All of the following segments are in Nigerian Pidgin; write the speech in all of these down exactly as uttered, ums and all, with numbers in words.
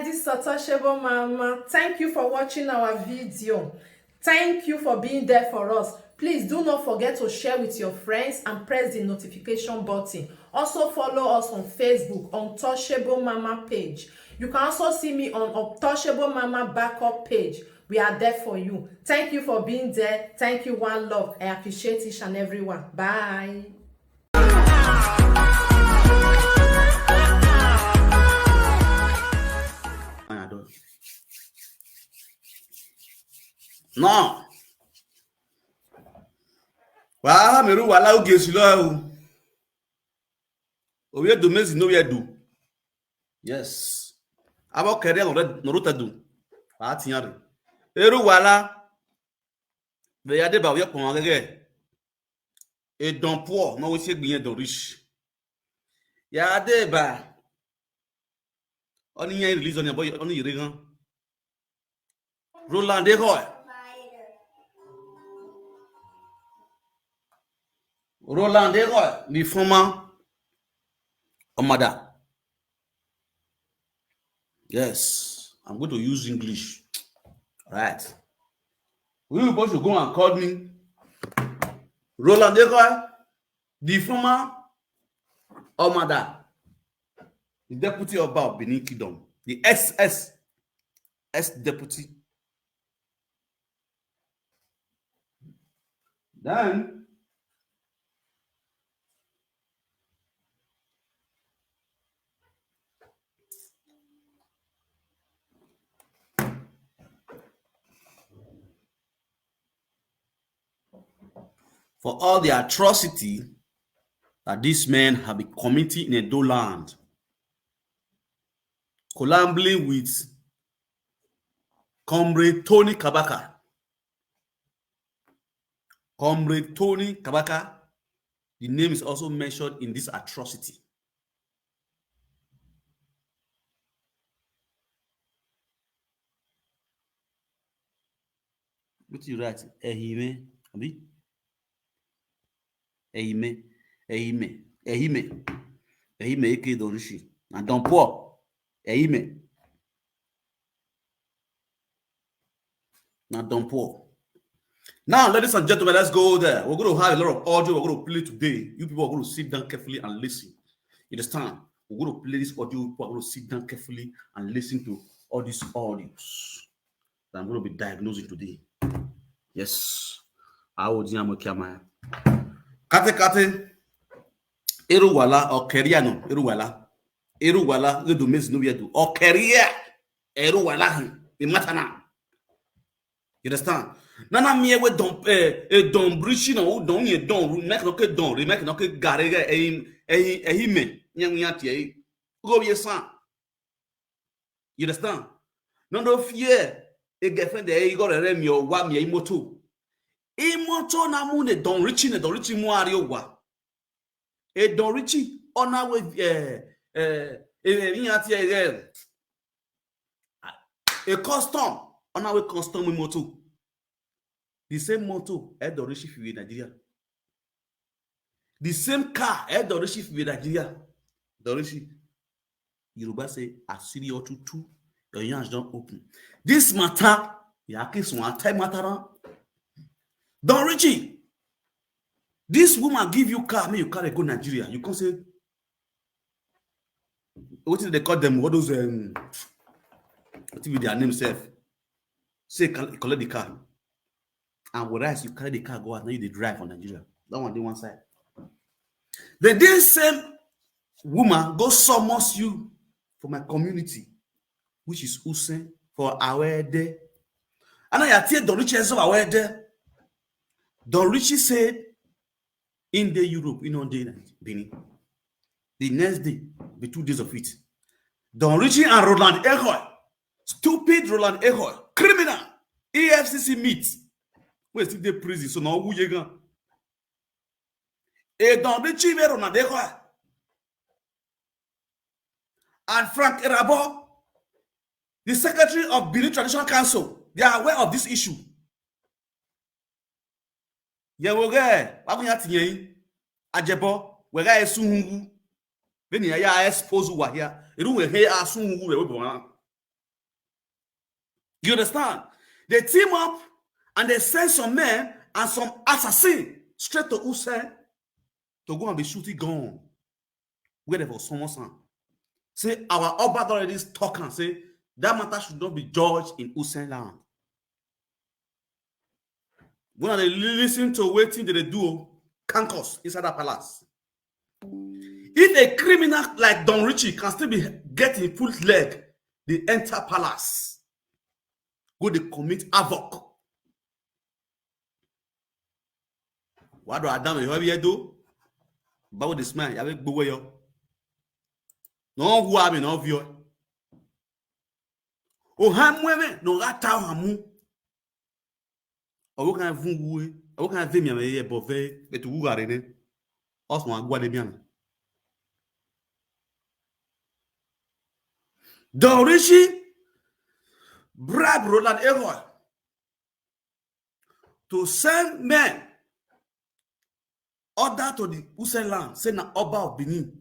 This Untouchable Mama, thank you for watching our video. Thank you for being there for us. Please do not forget to share with your friends and press the notification button. Also follow us on Facebook, Untouchable Mama page. You can also see me on Untouchable Mama backup page. We are there for you. Thank you for being there. Thank you, one love. I appreciate each and every one. Bye. Now, wa meru wala oge si lo o. Owe do mezi no we do. Yes. Abo kere no re no ruta do. Wa ti yan re. Eru wala. Be ya de ba we pon agege. E don poor, no we se gbiyan don rich. Ya de ba. Oni yan release oni boy, oni yire gan. Roland Ehoy. Roland Ehoy, the former Omada. Yes, I'm going to use English. Right. We people should go and call me Roland Ehoy, the former Omada, the deputy Oba of Benin Kingdom, the S S, S deputy. Then, for all the atrocity that these men have been committing in Edo land, collaborating with Comrade Tony Kabaka. Comrade Tony Kabaka, the name is also mentioned in this atrocity. What you write? Ehime, abi? Ehime, Ehime, Ehime, Ehime Eke Dorishi. Na don poor. Ehime. Na don poor. Now, ladies and gentlemen, let's go there. We're going to have a lot of audio we're going to play today. You people are going to sit down carefully and listen. You understand? We're going to play this audio. People are going to sit down carefully and listen to all these audios that I'm going to be diagnosing today. Yes. Audio, I'm okay, man. Kate Kate. Eruwala, Okeriano, Eruwala. Eruwala, Redo Mezi no we do. Okeria. Eruwala, the matter now. You understand? Nana mi ewe don, eh, eh, don brishi no, don ye don, ru, mek no ke don, re, mek no ke gare, eh, eh, eh, me, nyan, nyan, tie, eh. Go ye san. You understand? No, no fear. A girlfriend, eh, go re, mi, o, wa, mi, eh, moto. Imoto na mu ne don richi, ne don richi mu ari o wa. E don richi, ona we, eh, eh, eh, eh, in ati, eh, eh, a custom, ona we custom moto. The same moto, eh, don richi fi we Nigeria. The same car, eh, don richi fi we Nigeria. Don richi. Yoruba say, "Asiri otutu, your yansh don open." This matter, ya kiss one time matter. Don Richie, this woman give you car, make you carry go Nigeria. You come say, what do they call them? What those, um, what be their name self? Say, col-, collect the car. And whereas you carry the car go out, now you dey drive for Nigeria. That one dey one side. Then this same woman go summons you for my community, which is Usen for Awede. And I hear Don Richie is Awede. Don Richie said in the Europe, you know, dey Benin. The next day, be two days of it. Don Richie and Roland Ehoy, stupid Roland Ehoy, criminal, E F C C meet. We still dey prison, so now who you gonna? E Don Richie ve Roland Ehoy and Frank Erabo, the secretary of Benin Traditional Council, they are aware of this issue. Ye wo ge, wa kun ya tiyen. Ajebo, we ga esu hungu. Beni ya, ya expose wa here. Iru we he asu hungu we we bo na. You understand? They team up and they send some men and some assassin straight to Usain to go and be shooting gun. Where they for someone son. Say our Oba don already talk and say that matter should not be judged in Usain land. When they listen to wetin they dey do, cancus inside that palace. If a criminal like Don Richie can still be getting full leg, they enter palace, go they commit havoc. Wado Adam yɛ hɔ bi yɛ do. Bawo de smile ya be gbogbo yɔ. No hu ami no vio. O ha mu eme no ga ta ha mu. Owo kan vun wu e. Owo kan ve mi ame ye bo ve betu wu gare ne. Osmo agwa de mi ame. Don Richie bribe Roland Ehoi to send men order to the Usain land, say na Oba of Benin.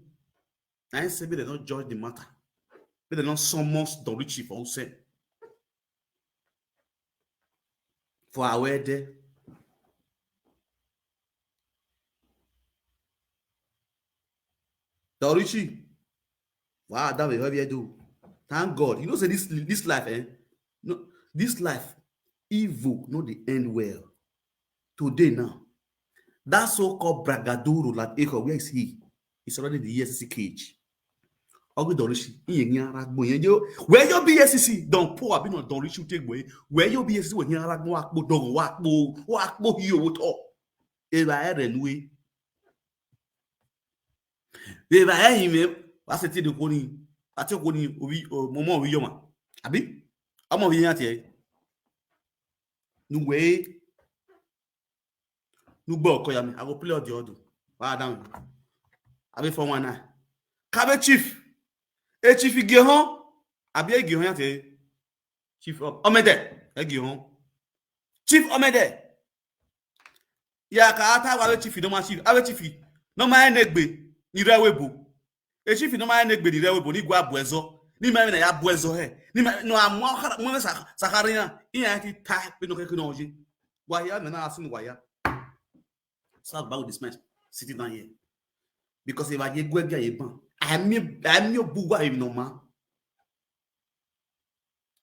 Na him say make dem no judge the matter. Make dem no summons Don Richie for Usain. For Awede. Don Richie. Wow, that will help you do. Thank God. You know, say this this life, eh? No, this life, evil, no, the end well. Today now, that so-called Bragadoro like Echo, where is he? He's already in the E S C cage. Ogu Don Richie, iye ni ara gbo yen yo. Where your B S C C? Don Po abi no Don Richie take boy. Where your B S C C? Where ni ara gbo akpo dogo wa akpo wa akpo hi owo to. E ba ere nuwe. Be ba e yin me, wa se ti de ko ni, ati ko ni obi, o, mo mo obi yo ma. Abi? Omo obi yan ti e. Nu we. Nu gbo ko ya mi. I go play audio do. Wa down. Abi for one night. Kabe chief. E chief igi hon. Abi igi hon yan ti e. Chief Om-, Omede. Igi hon. Chief Omede. Ya ka ata wa we chief no ma chief. Awe chief. No ma enegbe. Ni rewe bo. E chief no ma enegbe ni rewe bo. Ni gwa buezo. Ni ma na ya buezo he. Ni ma no amo kara mo sa sakariya. Iya ti ta pe no ke no je. Wa ya me na asin wa ya. South Bank this man sitting down here. Because if I get gwe bia ye ban. I mi I mi obuwa e no ma.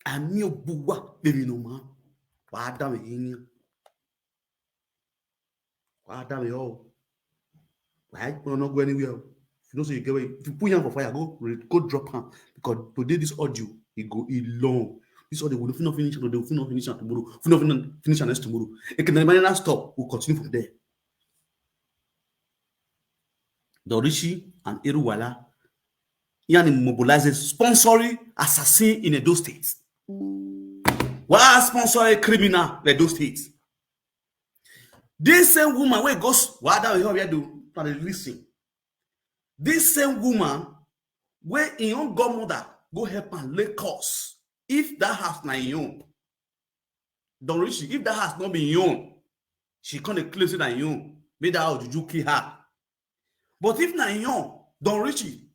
I mi obuwa e no ma. Wa da me yin. Wa da me o. Why you no go anywhere? If you know say you get way, if you put yam for fire, go re- go drop am. Because today this audio, it go it long. This audio will not finish today, will not finish am tomorrow, will not finish am next tomorrow. It can never stop. We'll continue from there. Don Richie and Eruwala, yani mobilize sponsoring assassin in Edo State. Why sponsor a criminal in Edo State? This same woman wey go s- why that we here do? Listen. This same woman wey im own godmother go help am lay curse. If that house na im own, Don Richie, if that house no be im own, she come dey claim say na im own. Make that house juju kill her. But if na im own, Don Richie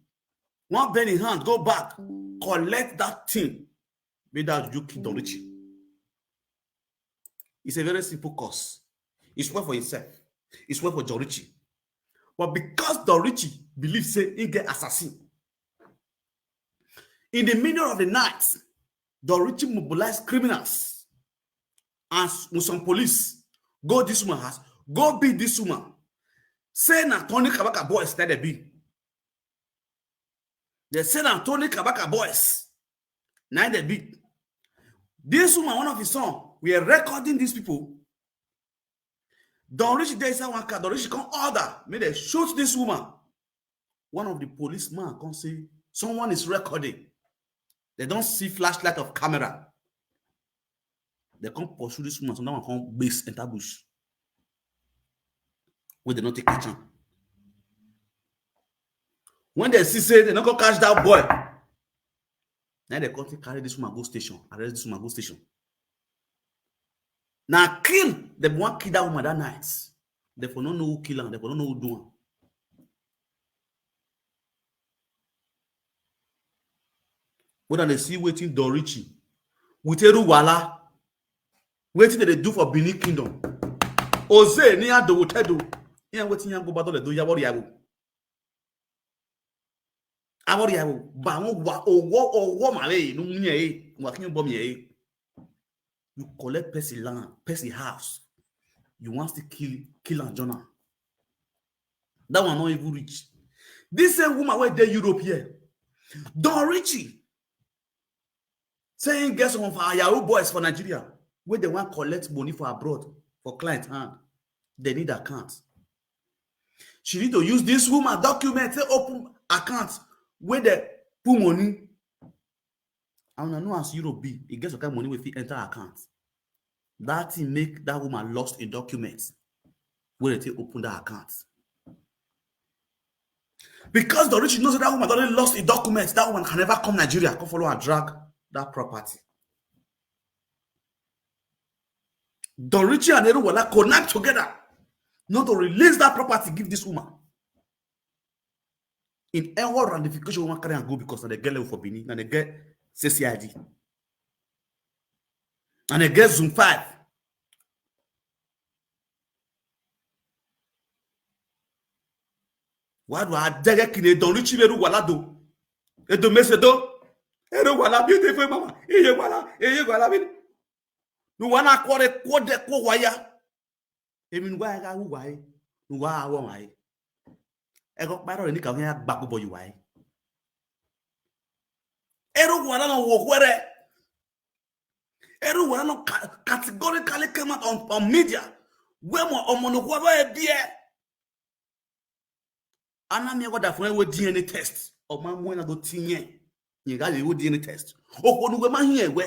wan bend im hand go back, collect that thing. Make that juju kill Don Richie. It's a very simple cause. It's well for himself. It's well for Don Richie. But because Don Richie believe say he get assassin, in the middle of the night, Don Richie mobilize criminals and s- with some police go this woman house, go beat this woman. Say na Tony Kabaka boys that they be. They say na Tony Kabaka boys. Now they beat. This woman, one of his son, we are recording these people. Don Richie dey inside one car. Don Richie come order, make they shoot this woman. One of the policeman come say, someone is recording. They don't see flashlight of camera. They come pursue this woman, so that one come base enter bush. When they not take catch am. When they see say they not go catch that boy, now they come take carry this woman go station, arrest this woman go station. Now kill, they want kill that woman that night. They for no know who kill am, they for no know who do am. But then they see wetin Don Richie with Eruwala. Wetin dem dey do for Benin Kingdom? Oze ni adowo tedo. Ihe wetin ya go battle do yawori yawo. Awori yawo. Ba won wa owo owo mare nu nye e. Wa kin bo mi e. You collect person land, person house. You want to kill kill and journal. That one not even reach. This same woman where dey Europe here. Don Richie say he get some of our Yahoo boys for Nigeria where they want collect money for abroad for client hand. They need account. She need to use this woman document, say open account where they put money. And I know as Europe be, e get some kind money wey fit enter account. That thing make that woman lost in documents wey dey take open that account. Because Don Richie knows that woman already lost in documents, that woman can never come Nigeria, come follow and drag that property. Don Richie and Eruwala connect together not to release that property, give this woman. In our ramification, we wan carry and go because na the get level for Benin, na the get C C I D, and they get Zoom five. Why do I dare kine Don Richie Eruwala do? Edo mesedo. Eruwala beautiful mama. Iye wala. Iye wala bin. Nu wana kwore kwode kwo waya. Emi nu waya ga wu waye. Nu wa awo waye. Ego paro ni ka wan gba ko boyu waye. Eruwala no wo kwere. Eruwala no ca- categorically came out on, on media. When mo omo no kwa e bie. Ana mi wada fun e wo D N A test. O ma mu na do tinye. Ni ga le wo D N A test. O ko nu we ma hin e we.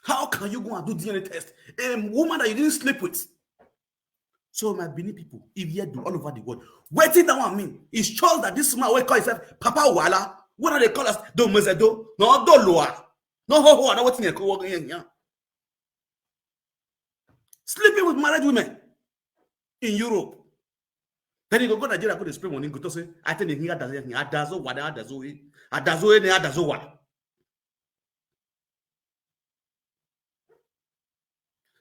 How can you go and do D N A test? A woman that you didn't sleep with. So my Benin people, if you do all over the world, wetin that one mean? It shows that this man wey call himself Papa Wala, wey no dey call us Don Mesedo, no Don Loa, no ho ho, no wetin dey call work here. Sleeping with married women in Europe. Then you go go Nigeria, go dey spray money, go to say, I tell you, adazo, adazo, wada, adazo, eh, adazo, eh, adazo, wada.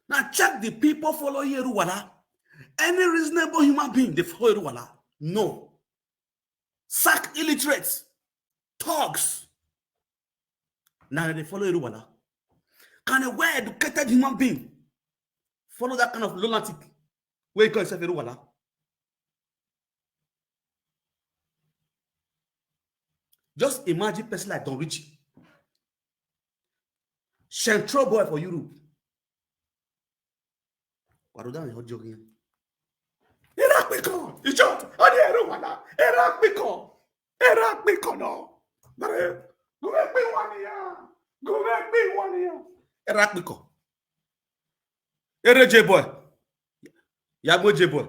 Now check the people follow Eruwala. Any reasonable human being, they follow Eruwala? No. Sack illiterates, thugs. Now they follow Eruwala. Can a well-educated human being follow that kind of lunatic wey call himself Eruwala? Just imagine person like Don Richie, central boy for Europe. Wàá dá àwọn èèyàn jọ yẹn. Ìrà pín kan, ìjọ, ó ní ẹ̀rọ wà náà, ìrà pín kan, ìrà pín kan náà. Bẹ̀rẹ̀, gúnmẹ́ pín wọn nìyà, gúnmẹ́ pín wọn nìyà. Ìrà pín kan. Eré J boy, yàgbó J boy.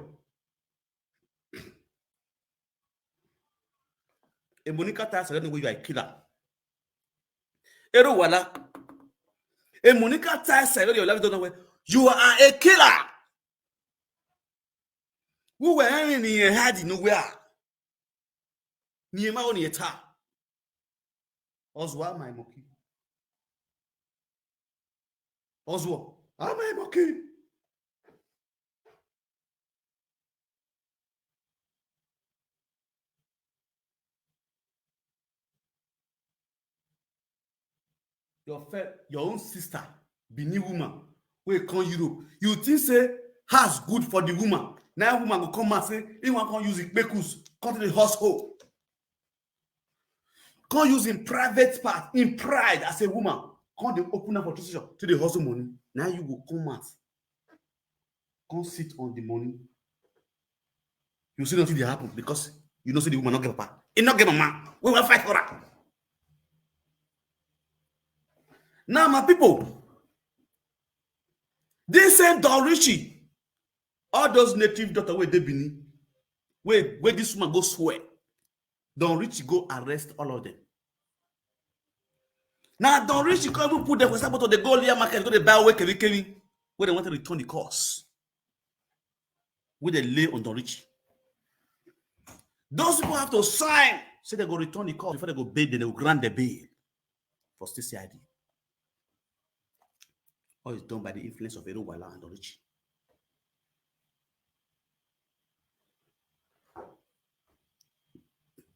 A Monica tell Serena wey you are a killer. Eruwala. A Monica tell Serena your life don't know where you are a killer. Who were in your head in nowhere? Ni ma on your ta. Oswa my monkey. Oswa, am I monkey? Your fe- your own sister, Benin woman, wey come Europe. You think say house good for the woman? Now woman go come and say, he wan come use it, make us come to the household. Come use in private part, in pride as a woman. Come dey open up for transaction to the hustle money. Now you go come out. Come sit on the money. You see nothing dey happen because you know say the woman not get papa. He not get mama. We will fight for her. Now, my people, this same Don Richie, all those native daughter wey dey Benin, wey wey this woman go swear, Don Richie go arrest all of them. Now Don Richie come even put them for Saboto, they go Lear Market, go dey buy away kemi kemi, where they want to return the cost wey they lay on Don Richie. Those people have to sign, say they go return the cost before they go bail, then they go grant the bail for state C I D. All is done by the influence of Eru Wala and Don Richie.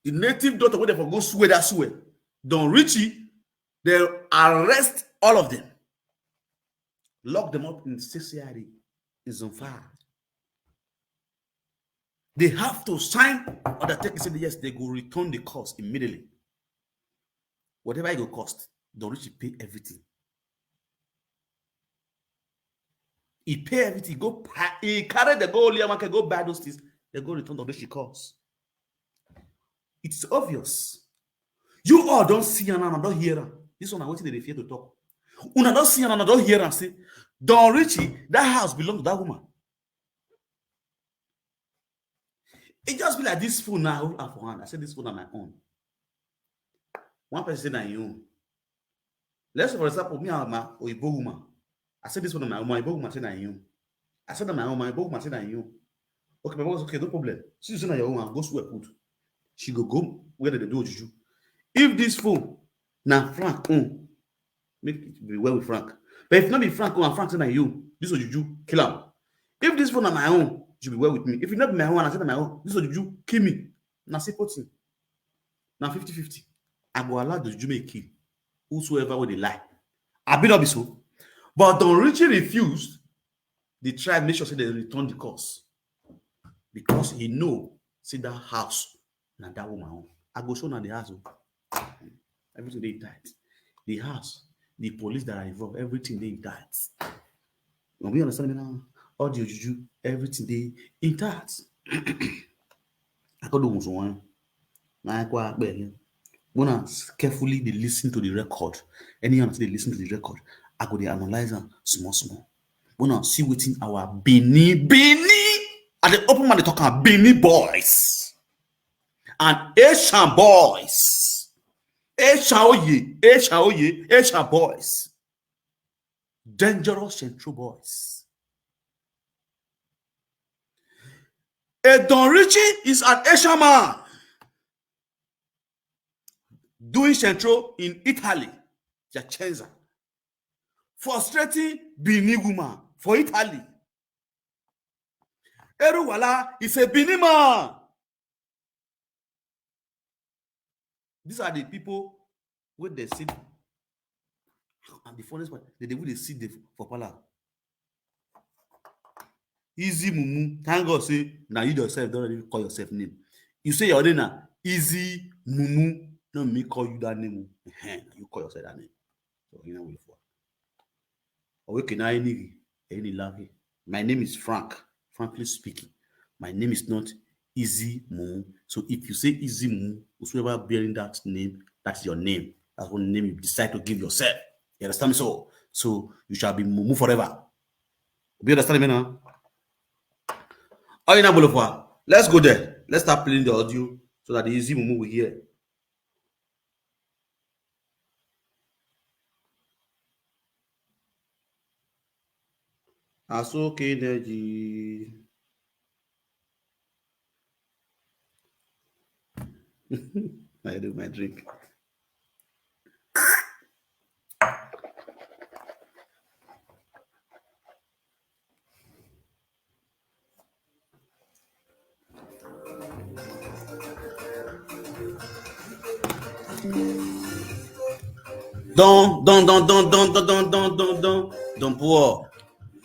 The native doctor wey dem for go swear that swear, Don Richie, they arrest all of them, lock them up in C C I D in Zamfara. They have to sign undertaking say yes, they go return the cost immediately. Whatever it go cost, Don Richie pay everything. He pay everything. Go pa- he carry the go only market, go buy those things. They go return Don Richie cost. It's obvious. You all don't see and I don't hear am. This one, I waiting they fear to talk. Una don't see and I don't hear am. Say, Don Richie, that house belongs to that woman. It just be like this phone now I hold am for hand. I say this phone na my own. One person say na him own. Let's say, for example, me and my Oyibo woman. I say this one na my own. My Oyibo woman say na him own. I say na my own. My Oyibo woman say na him own. Okay, my boss, okay, no problem. Since you say na your own, go swear put. She go go where they do juju. If this phone na Frank own, make it be well with Frank. But if not be Frank own and Frank say na you, this juju kill am. If this phone na my own, you be well with me. If it not be my own and I say na my own, this juju kill me. Na simple thing. Na fifty fifty. I go allow the juju make kill whosoever wey dey lie. Abi no be so? But Don Richie refused. The tribe make sure say they return the cost because he know say that house na that woman own. I go show na the house. Oh. Everything dey tight. The house, the police that are involved, everything dey tight. Una understand me now? All the juju, everything dey intact. I go do one. Na kwa bele. Una carefully dey listen to the record. Anyone dey listen to the record, I go dey analyze am small small. Una see wetin our Benin, Benin, I dey open mouth dey talk am, Benin boys and Asian boys, Asian oye, Asian oye, Asian boys, dangerous Central boys. A Don Richie is an Asian man doing Central in Italy, Piacenza, frustrating Benin woman for Italy. Eruwala is a Benin man. These are the people wey dey sit, and the funniest part, they dey even dey sit dey for palace. Easy mumu, thank God say na you yourself don already call yourself name. You say your name na Easy Mumu, no me call you that name o. Ehen, you call yourself that name. So you know we for. Oweke na enigi, eni lahi. My name is Frank. Frankly speaking, my name is not Easy Mumu. So if you say Easy Mumu, whosoever bearing that name, that's your name. That's what name you decide to give yourself. You understand me? So, so you shall be Mumu forever. Do you understand me now? Oyinna Bolofua, let's go there. Let's start playing the audio so that the Easy Mumu will hear. Asoke energy. I do my drink. Don, don, don, don, don, don, don, don, don, don, don poor.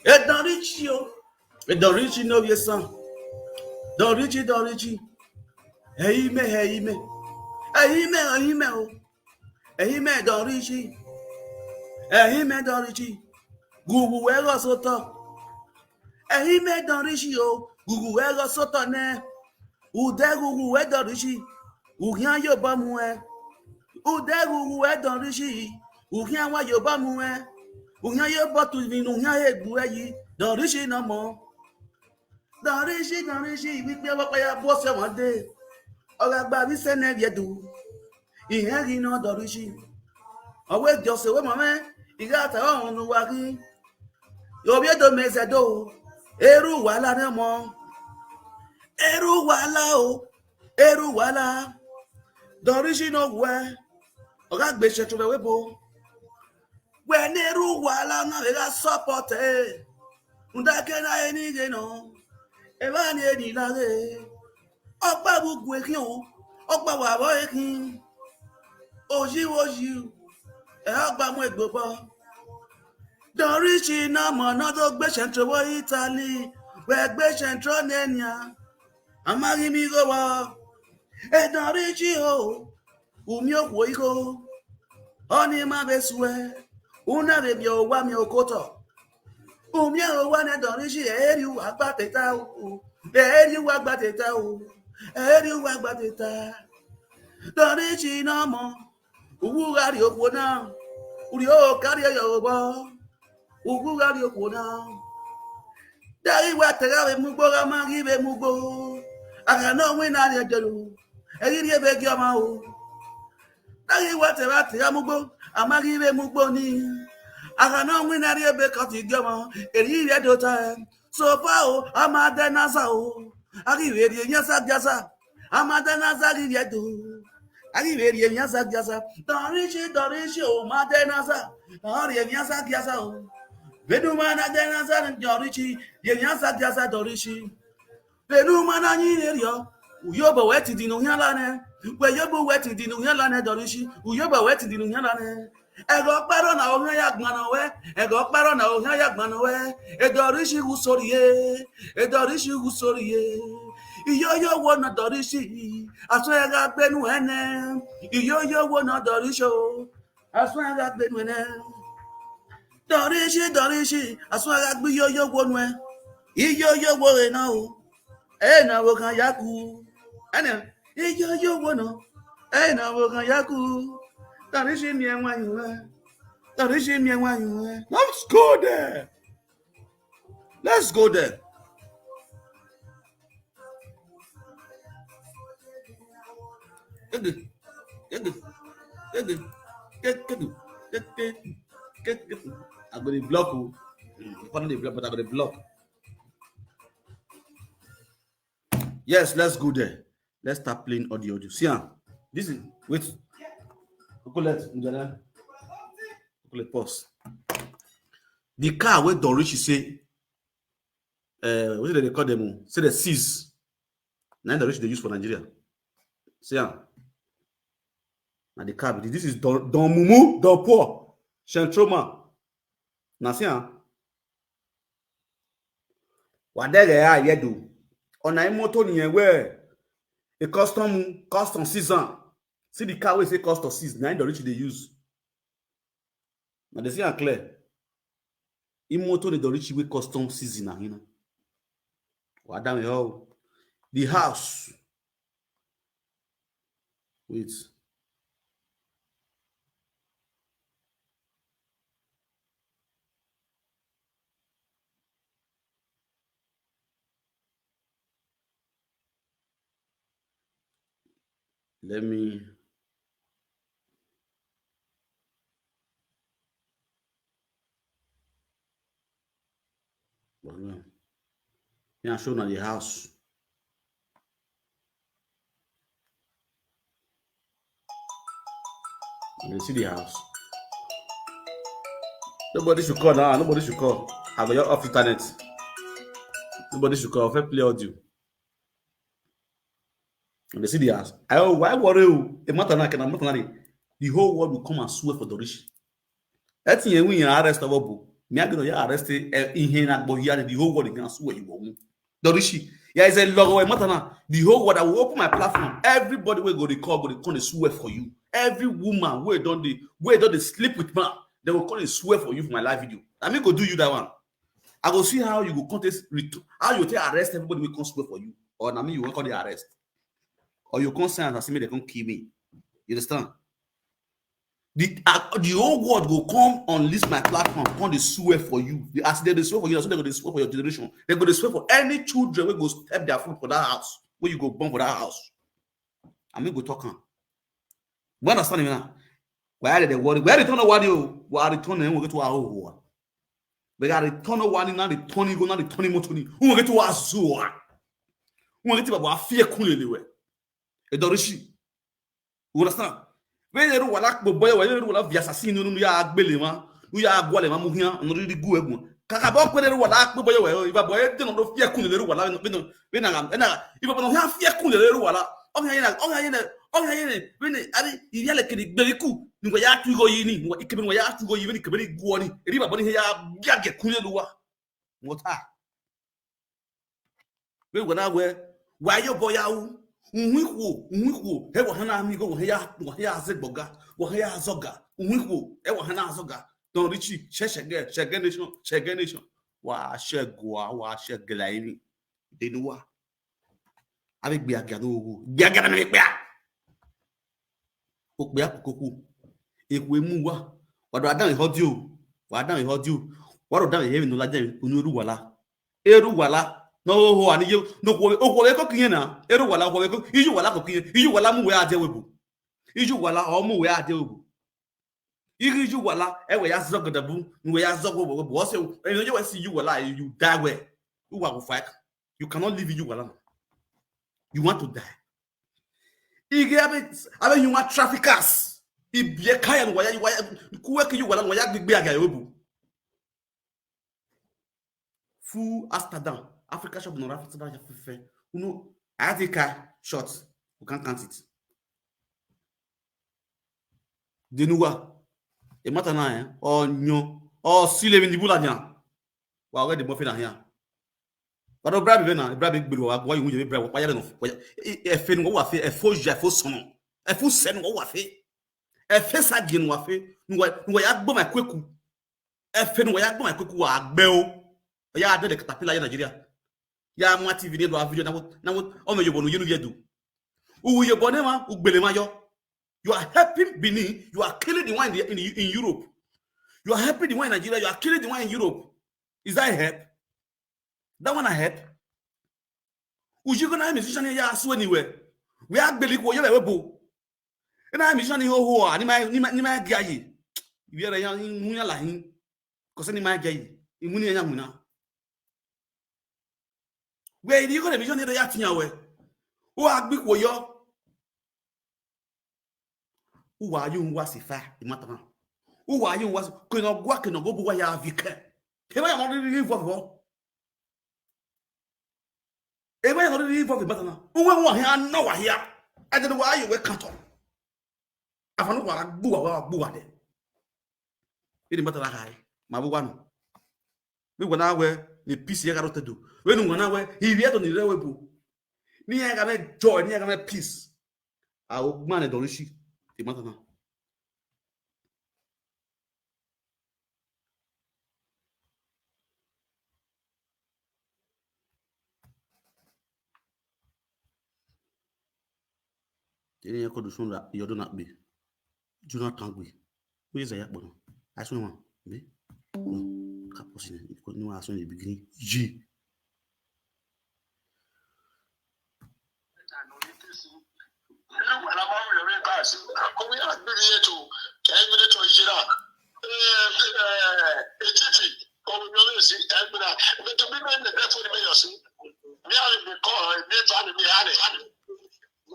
Hey, Don Richie, oh. Hey, Don Richie, no, yes, sir. Don Richie, Don Richie. Hey, me, hey, me. Hey, me, hey, me, oh. Hey, me, Don Richie. Hey, me, Don Richie. Gugu, where was so top? Hey, me, Don Richie, oh. Gugu, where was so top, ne? Ude gugu we Don Richie, uhian yo ba mu e. Ude gugu we Don Richie, uhian wa yo ba mu e. Uhian yo ba tu vinu, uhian he gbu e yi. Don Richie no more. Don Richie, Don Richie, we pe wa pa ya boss ya one day. Oga gba mi se ne viedu. Ihe gi no Don Richie. Owe Jose we mame, iga ta wa onu wa gi. Yo viedo me se do. Eruwala ne mo. Eruwala o. Eruwala. Don Richie no we. Oga gbe se to we bo. Whenever wala na vega support eh. Unda kena enige no. Evani eni lage. Ọkpa bu gwekin o. Ọkpa wa bo ekin. Oji oji. E ọkpa mu egbobo. Don Richie na mo na do gbe central wo Italy. We gbe central nenia. Amagi mi go wa. E Don Richie o. Umi okwo iko. Oni ma be sue. Una be mi owa mi okoto. Umi owa ne Don Richie eri wa gba teta o. Eri wa gba teta o. Eri wa gba teta. Don Richie na mo. Uwu gari okwo na. Uri o kari yo bo. Ugu gari okwo na. Dari wa tera be mugbo ga magi be mugbo. Aga no wi na re jero. Eri re be gi ọmọ o. Dari wa tera tera mugbo. Amagi be mugbo ni. Aga no wi na re be ko ti gi ọmọ. Eri re do ta. So far o, ama de na sa o. Agi we re nya sa ja sa. Ama de na sa gi re do. Agi we re nya sa ja sa. Don Richie, Don Richie o, ma de na sa. Don Richie nya sa ja sa o. Benu ma na de na sa Don Richie. Ye nya sa ja sa Don Richie. Benu ma na ni re yo. Uyo bo we ti di no nya la ne. We yo bo we ti di no nya la ne Don Richie. Uyo bo we ti di no nya la ne. Ego kparo na ohia ya gbana we. Ego kparo na ohia ya gbana we. E Don Richie gu sori ye. E Don Richie gu sori ye. Iyo yo wo na Don Richie. Aso ya ga gbenu ene. Iyo yo wo na Don Richie o. Aso ya ga gbenu ene. Don Richie, Don Richie. Aso ya ga gbi iyo yo wo nu e. Iyo yo wo re na o. E na wo kan ya ku. Ene. Iyo yo wo no. E na wo kan ya ku. Don Richie mi enwa yu e. Don Richie mi enwa yu e. Let's go there. Let's go there. Ege, ege, ege, ege, ege, ege. I go dey block o. Mm, I go dey block, but I go dey block. Yes, let's go there. Let's start playing audio. Audio. See am. This is wait. Kukulet, Njana. Kukulet, pause. The car wey Don Richie say, uh, what did they call them? Say the seize. Now Don Richie they use for Nigeria. See am. Now the car. This is Don, Don Mumu, Don Poor, Shentroma. Now see am. Wadege ya yedu. Ona imoto nìyẹn where a custom, custom season. See the car wey say custom season. Now Don Richie they use. Now they see am clear. Imoto ni Don Richie wey custom season na hina. Wa da me ho. The house. Wait. Let me Well, yeah. Yeah, show now the house. You see the house. Nobody should call now. Nobody should call. I go your off internet. Nobody should call. Fair play audio. And they see the house. I oh, why worry you? A matter na can matter na the whole world will come and swear for Don Richie. That thing when you arrest of Obu, me I go your arrest eh, in here na but here the whole world can swear you won't. Don Richie, yeah, is a logo a matter na. The whole world I will open my platform. Everybody will go to call, go to come and swear for you. Every woman where don't they where don't they sleep with man, they will come and swear for you for my live video. I mean go do you that one. I go see how you go contest how you take arrest everybody will come swear for you. Or I mean you won't call the arrest. Or you come say and say me they come kill me. You understand? The, uh, the whole world go come on this my platform, come they swear for you. They ask them they swear for you, so they go they swear for your generation. They go they swear for any children wey go step their foot for that house, where you go born for that house. I mean go talk am. You understand me now? Why are they worry? Where they turn worry? Why they turn them? We get to our whole world. We got to turn one in the twenty go now the twenty more twenty. Who get to our zoo? Who get to our fear cool anyway? E Don Richie. You understand? When they don't want to boy, when they don't want to be assassin, no, no, ya agbele ma. Uya agwale ma muhia no ri gu egu. Kaka bo kwere ru wala akpe boyo we. Iba boy de no do fie kun le ru wala no be no. Be na gam. Na iba bo no ha fie kun le ru wala. O ha yena, o ha yena, o ha yena. Be ni ari iri ale kiri gbe iku. Ni wa ya tu go yi ni. Ni wa ikebe ni wa ya tu go yi ni kebe ni gu oni. Eri ba bo ni ya bia ge kun le ruwa. What ah. We gwana we, wa yo boya u. Unwikwo, unwikwo. He wa hana amigo, wa ya, wa ya zegboga, wa ya zoga. Unwikwo, he wa hana zoga. Don Richie, she shege, shege nation, shege nation. Wa shegwa, wa shegela ini. Denuwa. Abi gbe aga no wo. Gbe aga na me gbe. Okpe akụkọkwu. Ekwe mu wa. Wado adam ihe ọdị o. Wa adam ihe ọdị o. Wado adam ihe no laje unu eru wala. Eru wala. No ho ani ye no ko o ko ko kiyen na. Eru wala ko ko iju wala ko kiyen. Iju wala mu we ade we bu. Iju wala o mu we ade we bu. Igi iju wala e we ya zogada bu, nu we ya zogo bu. O se e no je we si iju wala you die we. Uwa go fight. You cannot live iju wala. You want to die. Ige abe abe human traffickers. Ibie kaya no waya waya kuwe ki yu wala no waya gbigbe aga yobu. Fu Amsterdam, Africa shop no Africa shop fefe. Uno, I take a shot. We can't count it. Denuwa. E matter na eh. Onyo. O sile mi ni bula nya. Wa we de mo fe na here. Wado brabi be na, brabi gbiri wa, wa yungu je brabi, wa ya no. E fe no wa fe, e fo ja fo sono. E fu sen wa fe. E fe sa gin wa fe. Nwa nwa ya gbo ma kweku. E fe nwa ya gbo ma kweku wa gbe o. Ya de de caterpillar ya Nigeria. Ya ma T V ni do video na wo na wo o me yo bonu yenu yedu. U yo bonu ma u gbele ma yo. You are helping Benin. You are killing the one in, the, in, in Europe. You are helping the one in Nigeria. You are killing the one in Europe. Is that a help? That one a help? Ujigo na musician ya asu anywhere. We are gbeli ko yebe webo. Na musician ni ho ho ni ma ni ma ni ma gi ayi. We are ya ni ya la hin. Ko se ni ma gi ayi. Imuni ya muna. We ni ko de musician ni ya tinya we. O agbi ko yo. Uwa yu nwa si fa imata na. Uwa yu nwa si ko no gwa ko no go bu wa ya vike. He ba ya no ri vo vo. He ba ya no ri vo vo mata na. Uwa wa ya no wa ya. Ade wa yu we kanto. Afanu wa gbu wa gbu wa de. Ini mata na kai. Ma bu wa no. Mi gwana we ni peace ya garo tedu. We nu gwana we. Hi bi eto ni re we bu. Ni ya ga me joy, ni ya ga me peace. A o gba ne dorishi. Ti mata na. Tini ya kodu sun la yodo na bi. Jonathan gbe. Where is that bono? I saw one. Me? No. Kaposi ne. Ko ni wa so ni bigini. Ji.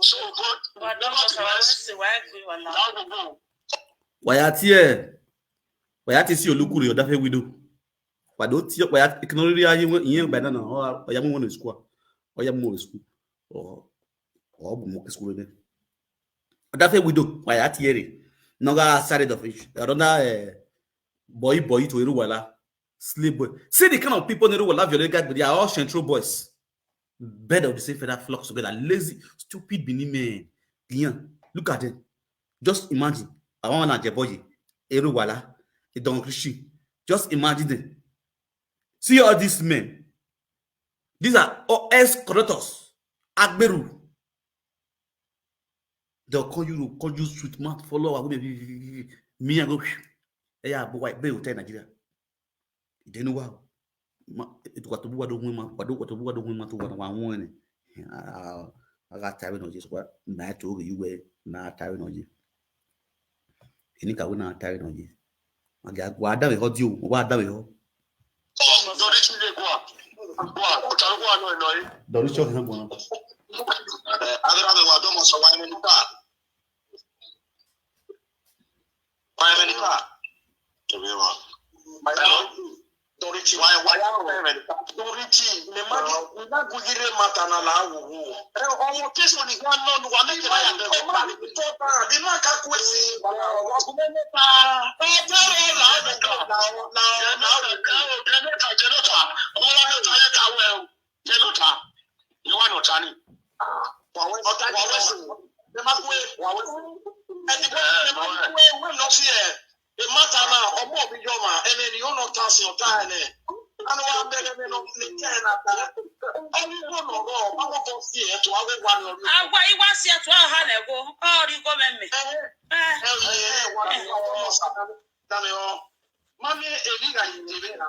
So, but Waya tie. Waya ti si olukuri odafe widow. Wado ti waya ignore ya yin yin by now. Oya mu one school. Oya mu one school. O o bu mo school ne. Odafe widow waya ti ere. No ga side of it. Another eh, boy boy to Eruwala. Slave boy. See the kind of people in Eruwala, they are all Central boys. Bed of the same feather flocks together. Lazy, stupid Benin men. Giyan. Look at them. Just imagine. I want to boy. Eruwala. Idon Rishi. Just imagine them. See all these men. These are all ex-corruptors. Agberu. They'll call you, call you sweet mouth, follow our women. Me, I go. Yeah, but why? Be hotel Nigeria. They know wow. It got to be what the women, what the women to what I want. I got tired of this. What? Na to you were na tired of you. Ini ka wena tired of you. Aga gwa da ho di o, wa da ho. Dori cho na gwa. Agra me wa do mo so wa ni ka. Wa ni ka. Hello? Don Richie. Why, why are you doing? Don Richie, me magi, me na gugire mata na la wo wo. Eh, omo, this one is one no, no, wa make it. Imagine, imagine the thought, ah, the man can't quit. Eh, General, General, General, General, General, General, General, you want to try? Wawe, wawe, wawe. Dem a kwe, wawe. And the one, the one wey, wey no fear. The matter now, omo bi yoma, and then you no tax your time, eh. I know I'm begging me no, the ten at that. Only one no go, I go for fear to have one of you. Agwa iwa si atu ha na ego. Oh, you go me me. Eh, eh, eh, one, one, one, one, one, one, one. Mami, e ni ga yi ni be na.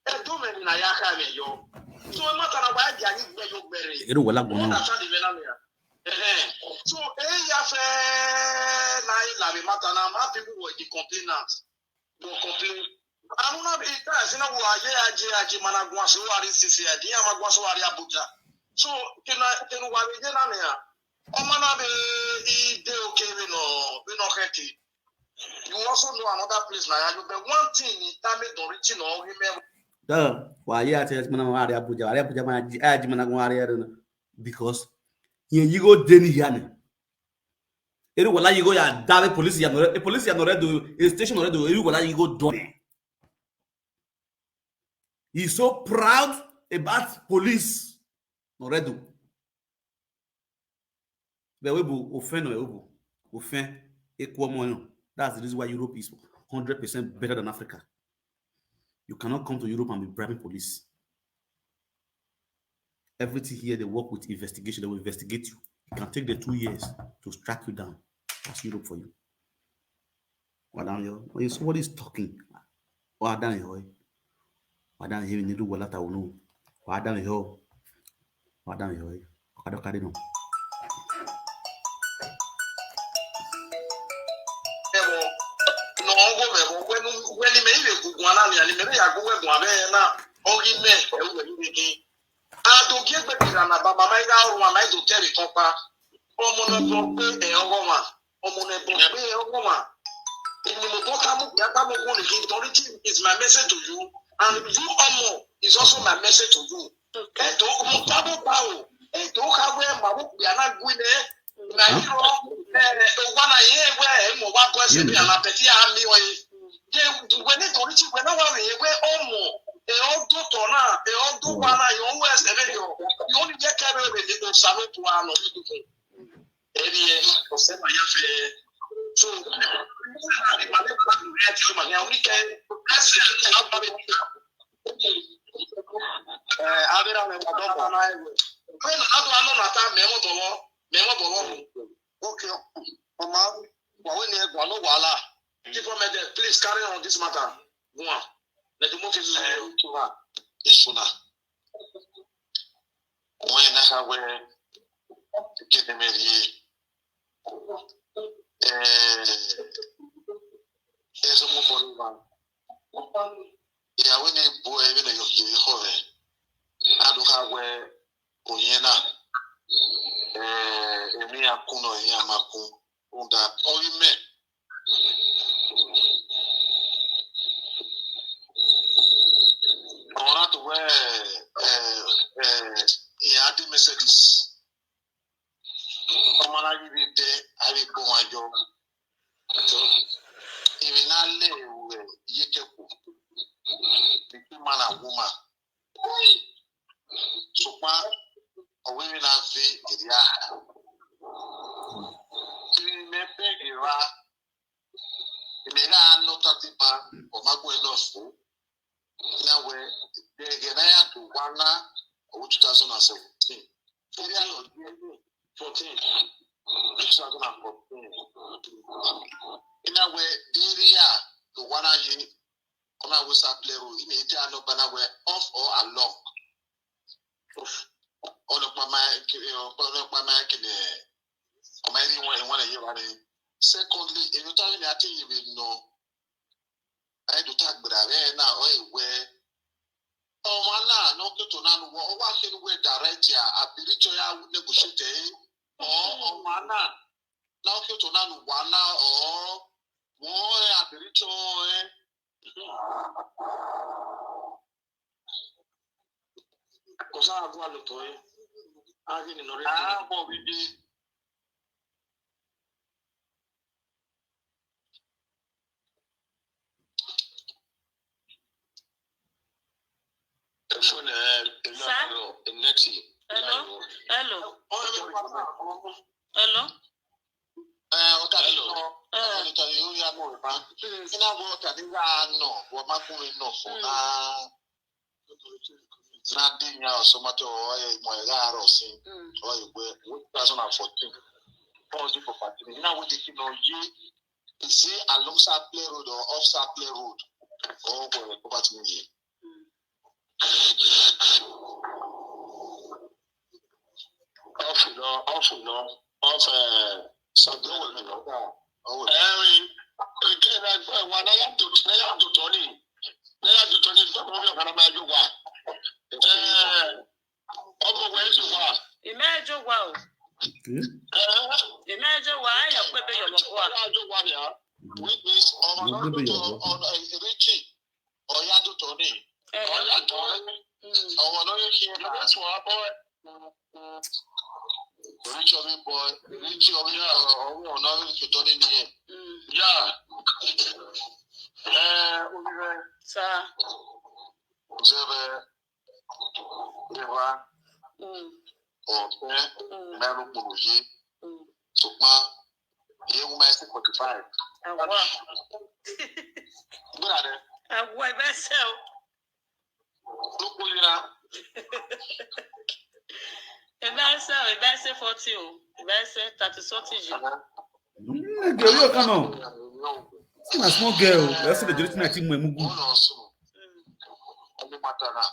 E do me ni na ya ka me yo. So e matter na why dia ni gbe yo gbere. Eru wala gbona. Understand the me na me ya. Eh, eh. So e ya fe na e la me matter na ma people were the complainants. Go complain. Anu na be ta si na wa ye aje aje mana gwa so wa ri sisi ya. Di ya ma gwa so wa ri Abuja. So kina kinu wa ye na me ya. O mana be i de okay we no, we no heti. You also know another place na ya, but one thing in time Don Richie no remember. Da, wa ye ate mana wa ri Abuja, wa ri Abuja mana ji, aji mana gwa ri ya na. Because ye you go deni ya ne. Eru wala you go ya dave police ya no, e police ya no redo, e station no redo, eru wala you go done. He's so proud about police no redo. But we bu ofen no we bu ofen equal money. That's the reason why Europe is hundred percent better than Africa. You cannot come to Europe and be bribing police. Everything here, they work with investigation. They will investigate you. It can take them two years to track you down. That's Europe for you. Wa down here. When you, somebody is talking, wa down here. Wa down here. You need to wallet. Wa down here. Wa down here. Okada carry no. Ebo, no go me bo when when me ile gugu ana ni ani me ya gugu egun abe na. Ogi me e wo ni ni. Ado gi egbe ti na ba mama iga oru ama ido teri topa. Omo no bo pe e ogo ma. Omo no bo pe e ogo ma. Emi mo bo ka mo ya ka mo go ni ki Don Richie is my message to you, and you omo is also my message to you. Edo mo tabo pa o. Edo ka we ma wo pe ana gwi ne. Na iro eh o wa na ye we mo wa go se bi ana pe ti a mi o yi. Ye we ni Don Richie we na wa we we omo. E o do to na, e o do wa na yo we se be yo. Yo ni ye ke be be ni o sa no to ano. Eri e o se ma ya fe. So, ma le pa ni e ti ma ya wi ke. Asi a ba be. Eh, abira me wa do mo. When I don't know that time, me mo do mo, me mo do mo. Okay. Mama, wa we ni e gwa no wala. Keep on me there. Please carry on this matter. Go on. Let the move is eh, to her. Isuna. Onye na-aka wee kene merie. Ee, eze mụ bụrụ ịba. Ya wee na-ebu ebe na yọkiri hore. Adụka wee onye na. Ee, emi ya kụ na onye ya makụ. Ụda ọrịme. Ọ̀rọ̀ tó wẹ́ ẹ̀ ẹ̀ ìyá adé Mercedes. Ọmọ aráyé bíi dẹ àrígbó wọn jọ. Ìrìn náà lè wẹ̀ yé kẹ́kọ̀ọ́. Between man and woman. Ṣùgbọ́n ọ̀wé mi náà fi èrè àhà. Ìrìn mẹ́fẹ́ ìrà. Ìmẹ̀rẹ̀ àánú tàbí ma ọ̀mágbó ẹ̀ náà fún. Now, eh, the Genaya to Wana of two thousand and seventeen. Fourteen. Fourteen. Two thousand and fourteen. In a way, the area to Wana ye, on a West Play Road, in a Tia no Banawe, off or along. Ọ̀nà pa máa kiri, ọ̀nà pa máa kiri, ọmọ ẹni wọn, wọn lè yé wa ni. Secondly, èyí tó àwọn ènìyàn ti yìí nù. Ai do ta gbera re na o ewe. O ma na no ke to na nu wo, o wa ke nu we direct ya, abiricho ya negotiate. O, o ma na. Na o ke to na nu wa na o. Wo e abiricho e. Agwa lo to e. Agi ni no re. Ah, mo bi di. Phone eh, Sir? Neti. Hello? Hello? Oh, Hello? Eh, o ta ni Hello. no. Eh. O ta ni o ya mo ba. Ina go ta ni ya no. Wa ma ku mi no fo. Mm. Na na di nya o so ma to o ye mo ya ro si. Mm. O ye we two thousand and fourteen. O di for party. Ina we di ki no ye. Is it alongside Play Road or offside Play Road? Oh, boy, go back to me. Mm. Off no, off no, off eh, something. Oh, well, no. Oh, well. Eh, again, I wa na ya do, na ya do Tony. Na ya do Tony, don't know what I'm going to do. Eh, ọmọ wẹ̀ ẹ́ ṣùgbọ́n. Ime ejo wa o. Eh, Ime ejo wa, ayo pe be yo mo kwa. Ọmọ ẹ̀ ṣùgbọ́n ya. Witness, ọmọ Mo náà gbé ló bẹ̀yẹ̀ tọ́ wá. Ọ̀nà Richie, ọ̀yá tó tọ́ ni. Eh, Ọ̀yá tó mm. Ọ̀wọ̀ náà yóò ṣe é ló bá. tún wá bọ́ ẹ̀. Richie ọmọ boy, Richie ọmọ ọ̀nà yóò ṣe tọ́ nínú yẹn. Mm. Yá. Ẹ orí rẹ̀ Sir. Zebe, Eva, Mm. Ọ̀fẹ́, Mm. Mẹ́rin Kpòròyé, Mm. ṣùgbọ́n ìyẹn wọ́n máa ń ṣe forty five. Awa. Gbọ́dọ̀ rẹ̀ Awa, ebe se o. ló kó yíra. Ebe se o, ebe se forty o. Ebe se thirty something ji. Nne girl, you come on. See na small girl. That's the great night in Mugu. Wọ́n lọ sùn Mm. ọmọ pátá náà.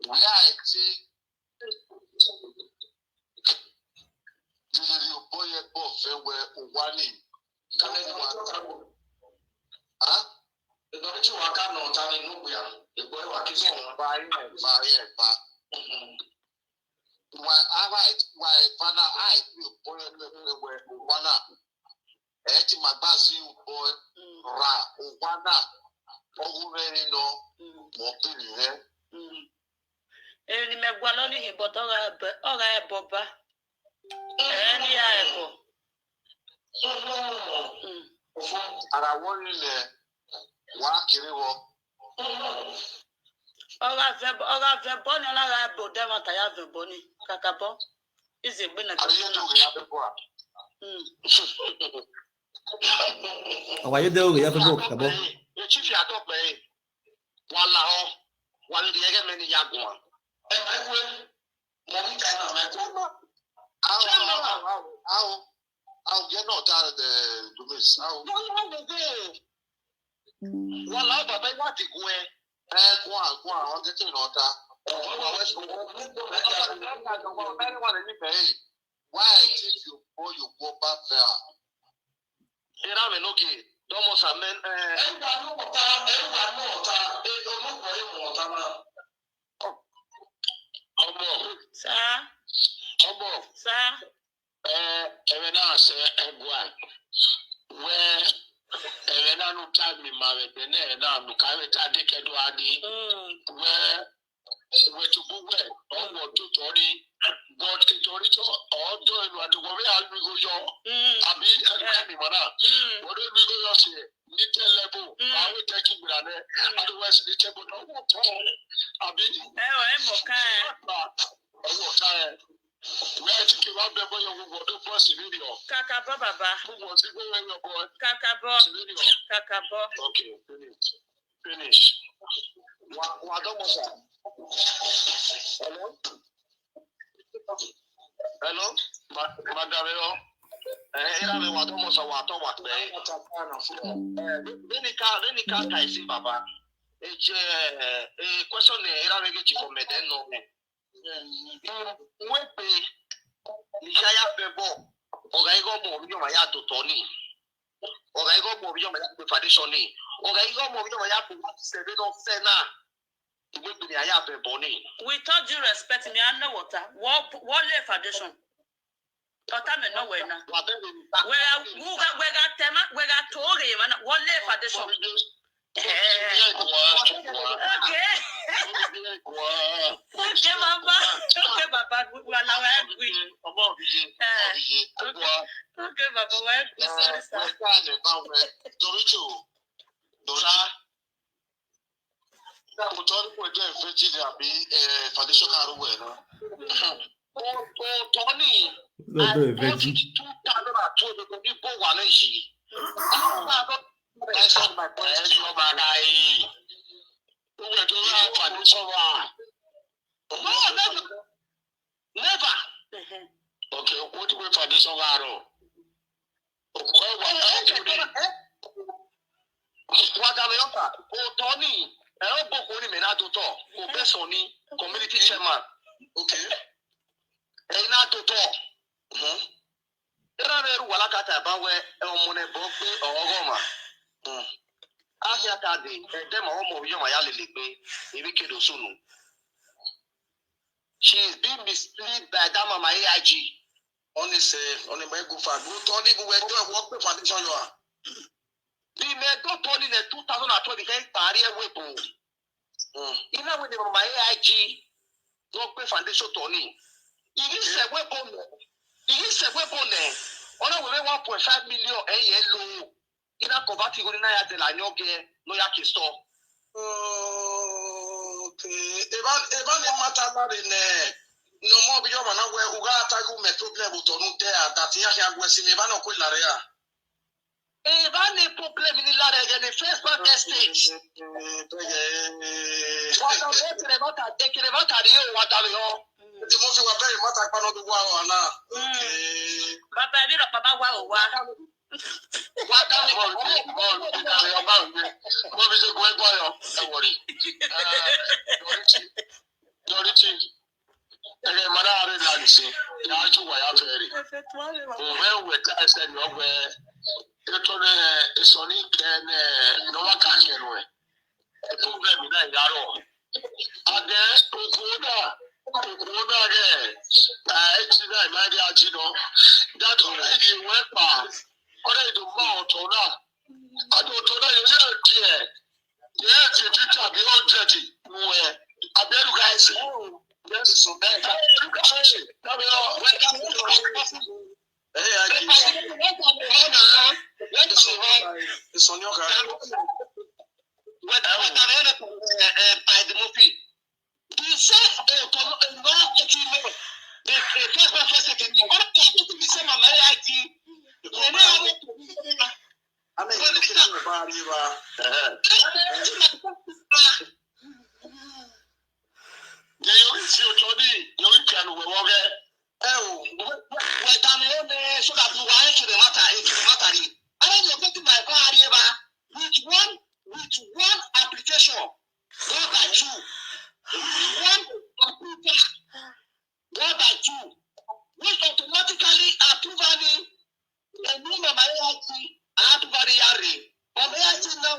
Wíyá ẹ̀ tí lílẹ̀ rí ọ̀bọ yẹn bọ̀ fẹ́ wẹ òwá ní. Hàn? Ìgbà tí wàá ká nà ọ̀tá ni inú gbìyà, ìgbọ́ ìwà kí sọ̀rọ̀. Ẹ̀fà yẹn, ẹ̀fà yẹn, ẹ̀fà. Wà á wà á wà ẹ̀fà náà á ẹ̀ fi ọ̀bọ yẹn fẹ́ wẹ òwá náà. Ẹ̀ ti máa gbá sí ọ̀bọ Mm. ra òwá náà. Ọwọ́ rẹ̀ ń lọ Mm. mọ̀ bí nìyẹn. Mm. Eni me gwa lo ni hin, but ora ebe, ora ebo ba. Eni ya ebo. Mm. Ara wọ́n nílẹ̀ wá kiri wọ. Ora ve, ora ve bo ni, ora ebo de ma ta ya ve bo ni. Kaka bo. Ize gbe na. Àbí yóò tó rèé abẹ́bọ̀ à. Mm. Awa ye de o ya fe bo kabo. Etí fi àtọ̀pẹ́ yìí. Wà á là ọ́. Wà á lè rí ẹgẹ́ mẹ́ni ya gùn à. Ẹ máa kú ẹ. Mo ní ká ẹ náà máa kú. Àwọn àwọn àwọn àwọn àwọn jẹ́ náà tá a dẹ̀ domains. Àwọn Wọ́n yá lè dé. Wọ́n là á bàbá ìwà àdìgún ẹ. ẹ kún àwọn àwọn jẹ́ kí n náà ta. Ọ̀pọ̀ àwọn ẹ̀sùn wọn ní gbọ́dọ̀ ẹ̀ Ọmọ ìlú ọ̀gá ìjọba ọ̀gá ìwà lè nífẹ̀ẹ́ yìí. Why I think you boy you go back there. Ìrá mi lókè, dọ́mọ sàmẹ́ ẹ̀. Ẹ wà ní ọ̀tá, ẹ wà ní ọ̀tá, ẹ ọmọ kọ̀ ẹ mọ̀ ọ̀tá náà. Ọmọ, Sa, ọmọ, sa. ẹ ẹ̀rẹ̀ náà ṣe ẹ̀gbọ́n. Wẹ́ ẹ̀rẹ̀ náà ló tá mi màá rẹ̀ bẹ́ẹ̀ náà ẹ̀rẹ̀ náà ló ká ẹ̀rẹ̀ tá a dé kẹ́dọ̀ á dé. Mm. Wẹ́ wẹ́ tó bú wẹ́ ọmọ tó tọ́ ni. But kìtọ́rí tó ọ̀dọ́ ìlú àdúgbò wí àlùkò yọ. Mm. Àbí ẹ̀ka mi mọ̀ náà. Mm. Wọ́n ló ní kó yọ sí ẹ̀ ní tẹ́lẹ̀bù. Mm. Àwọn tẹ́kí gbìrà náà. Mm. Otherwise ní tẹ́bù náà wọ́n tọ́. Àbí Ẹ o, ẹ mọ̀ ká ẹ. Ọwọ́ ká ẹ. Wíwá ẹ ti kí wá bẹ bọ́yọ̀ gbogbo ọdún bọ́ sí nílì ọ̀. Kaka bo baba. Gbogbo ọtí gbogbo ẹ̀yọ̀ bọ̀ Kaka bo. sí nílì ọ̀. Kaka bo. Okay, finish. Finish. Wà wà dọ́gbọ̀n sà. Hello? Hello? Ma- Madam, hello? Ẹ ẹ ìlànà wà dọ́gbọ̀n sà wà tọ́ wà pẹ́. Ẹ bẹ́ẹ̀ni ká bẹ́ẹ̀ni ká kà ẹ sí bàbá. Ẹ jẹ́ ẹ question ẹ ìlànà ẹ gẹ̀ẹ́jì kọ̀ mẹ́tẹ́ nù. Wọ́n pe ìṣáyà fẹ́ bọ̀. Ọ̀gá yìí kọ́ mọ̀ ọ̀bí yọ̀mọ̀ yà tó tọ́ ni. Ọ̀gá yìí kọ́ mọ̀ ọ̀bí yọ̀mọ̀ yà pé foundation ni. Ọ̀gá yìí kọ́ mọ̀ ọ̀bí yọ̀mọ̀ yà pé wọ́n ti sẹ̀dé náà fẹ́ náà. Ìwé ìpìlẹ̀ ayé àbẹ̀ bọ̀ ni. With all due respect, mi a no water. What what lay foundation? Tọ́tà mi náà wẹ̀ náà. Wà bẹ́ẹ̀ ni. Wẹ̀rẹ̀ wúga wẹ̀rẹ̀ tẹ̀má wẹ̀rẹ̀ tó rè é mọ́nà. What lay foundation? Okay. Okay, Baba. Okay, Baba. We allow every. Ọmọ mi ye, ọmọ mi ye, ọmọ. Okay, Baba. Well, sorry, sir. Ẹ ká lè bá wẹ. Dorí jù. Dorí jù. Ní àwùjọ ní kò jẹ́ ìfẹ́jì ni àbí foundation kárú wẹ̀ náà. Òótọ́ ni. Lọ́dọ̀ ìfẹ́jì. Two thousand and twelve ni mo ní bó wà lẹ́yìn. Two thousand. Answer my question. Ẹ lọ máa ra yìí. Owó ẹ̀ tó rà foundation wà. No, never. Never. Okay, what do we foundation wà rọ? Òkú ẹ̀ wà láti rí. Wà á dá mi lọ́tà. Òótọ́ ni. Ẹ ó bòkú ní mi náà tó tọ̀. Kò bẹ́ sọ ní community chairman. Okay. Ẹ̀yin náà tó tọ̀. Ẹ̀rọ rẹ̀ rú wà lákàtà bá wẹ ẹ̀ ọmọ náà bọ́ pé ọ̀ọ́gọ́ mà. Ahịa ka dị, ede ma ụmụ yọma ya lele gbe, ebi kedo sunu. She is being mislead by that mama A I G. Only say, only my go for good. Only go where do I work the foundation you are. The me do Tony in two thousand and twelve became career weapon. Even when the mama A I G don't pay foundation Tony. He is a weapon. He is a weapon. Ona we one point five million a year low. Ina convert go na ya de la nyoge no ya ke store. Okay. Eba eba ne mata na de ne. No mo bi yo mana we uga ta gu me problem to nu te a that ya ya gwe si me ba no ko la re a. Eba ne problem ni la re ge ne first part stage. Wata wo kere mata de kere mata ri o wata ri o. Ti mo fi wa be mata pa no du wa o ana. Okay. Baba mi ro baba wa o wa. Wata ri o. Mo fi se ko e gbo yo. E worry. Doriti. Doriti. Ere mara are la ni se. Ya ju wa ya fere. O we we ta ese ni o we. Eto ne eso ni ke ne no wa ka ke no e. Problem na ya ro. Ade okuna okuna ge. Ah, eti na ma di ati no. That one you went pa. Ore do ma otona. Ade otona you dey there. Yes, you teach abi hundred. Mu e. Abi you guys. Yes, so bad. Abi you guys. Abi you. Hey, I give you. It's on your guy. Wait, wait, I'm here. By the movie. The same auto no achievement. The first one, first, second. You can't put the same amount of I T. You know how to. Ana yi kiri ne ba ri ba. Ye yo si o to ni yo ni piano we wo ge. Eh o. We ta mi o ne so that we wa e kiri mata e kiri mata ni. Ana yo ko ti ba ba ri ba. With one with one application. Go by two. With one application. Go by two. Which automatically approve any. Enu mama ya ti approve any yare. Mama ya ti now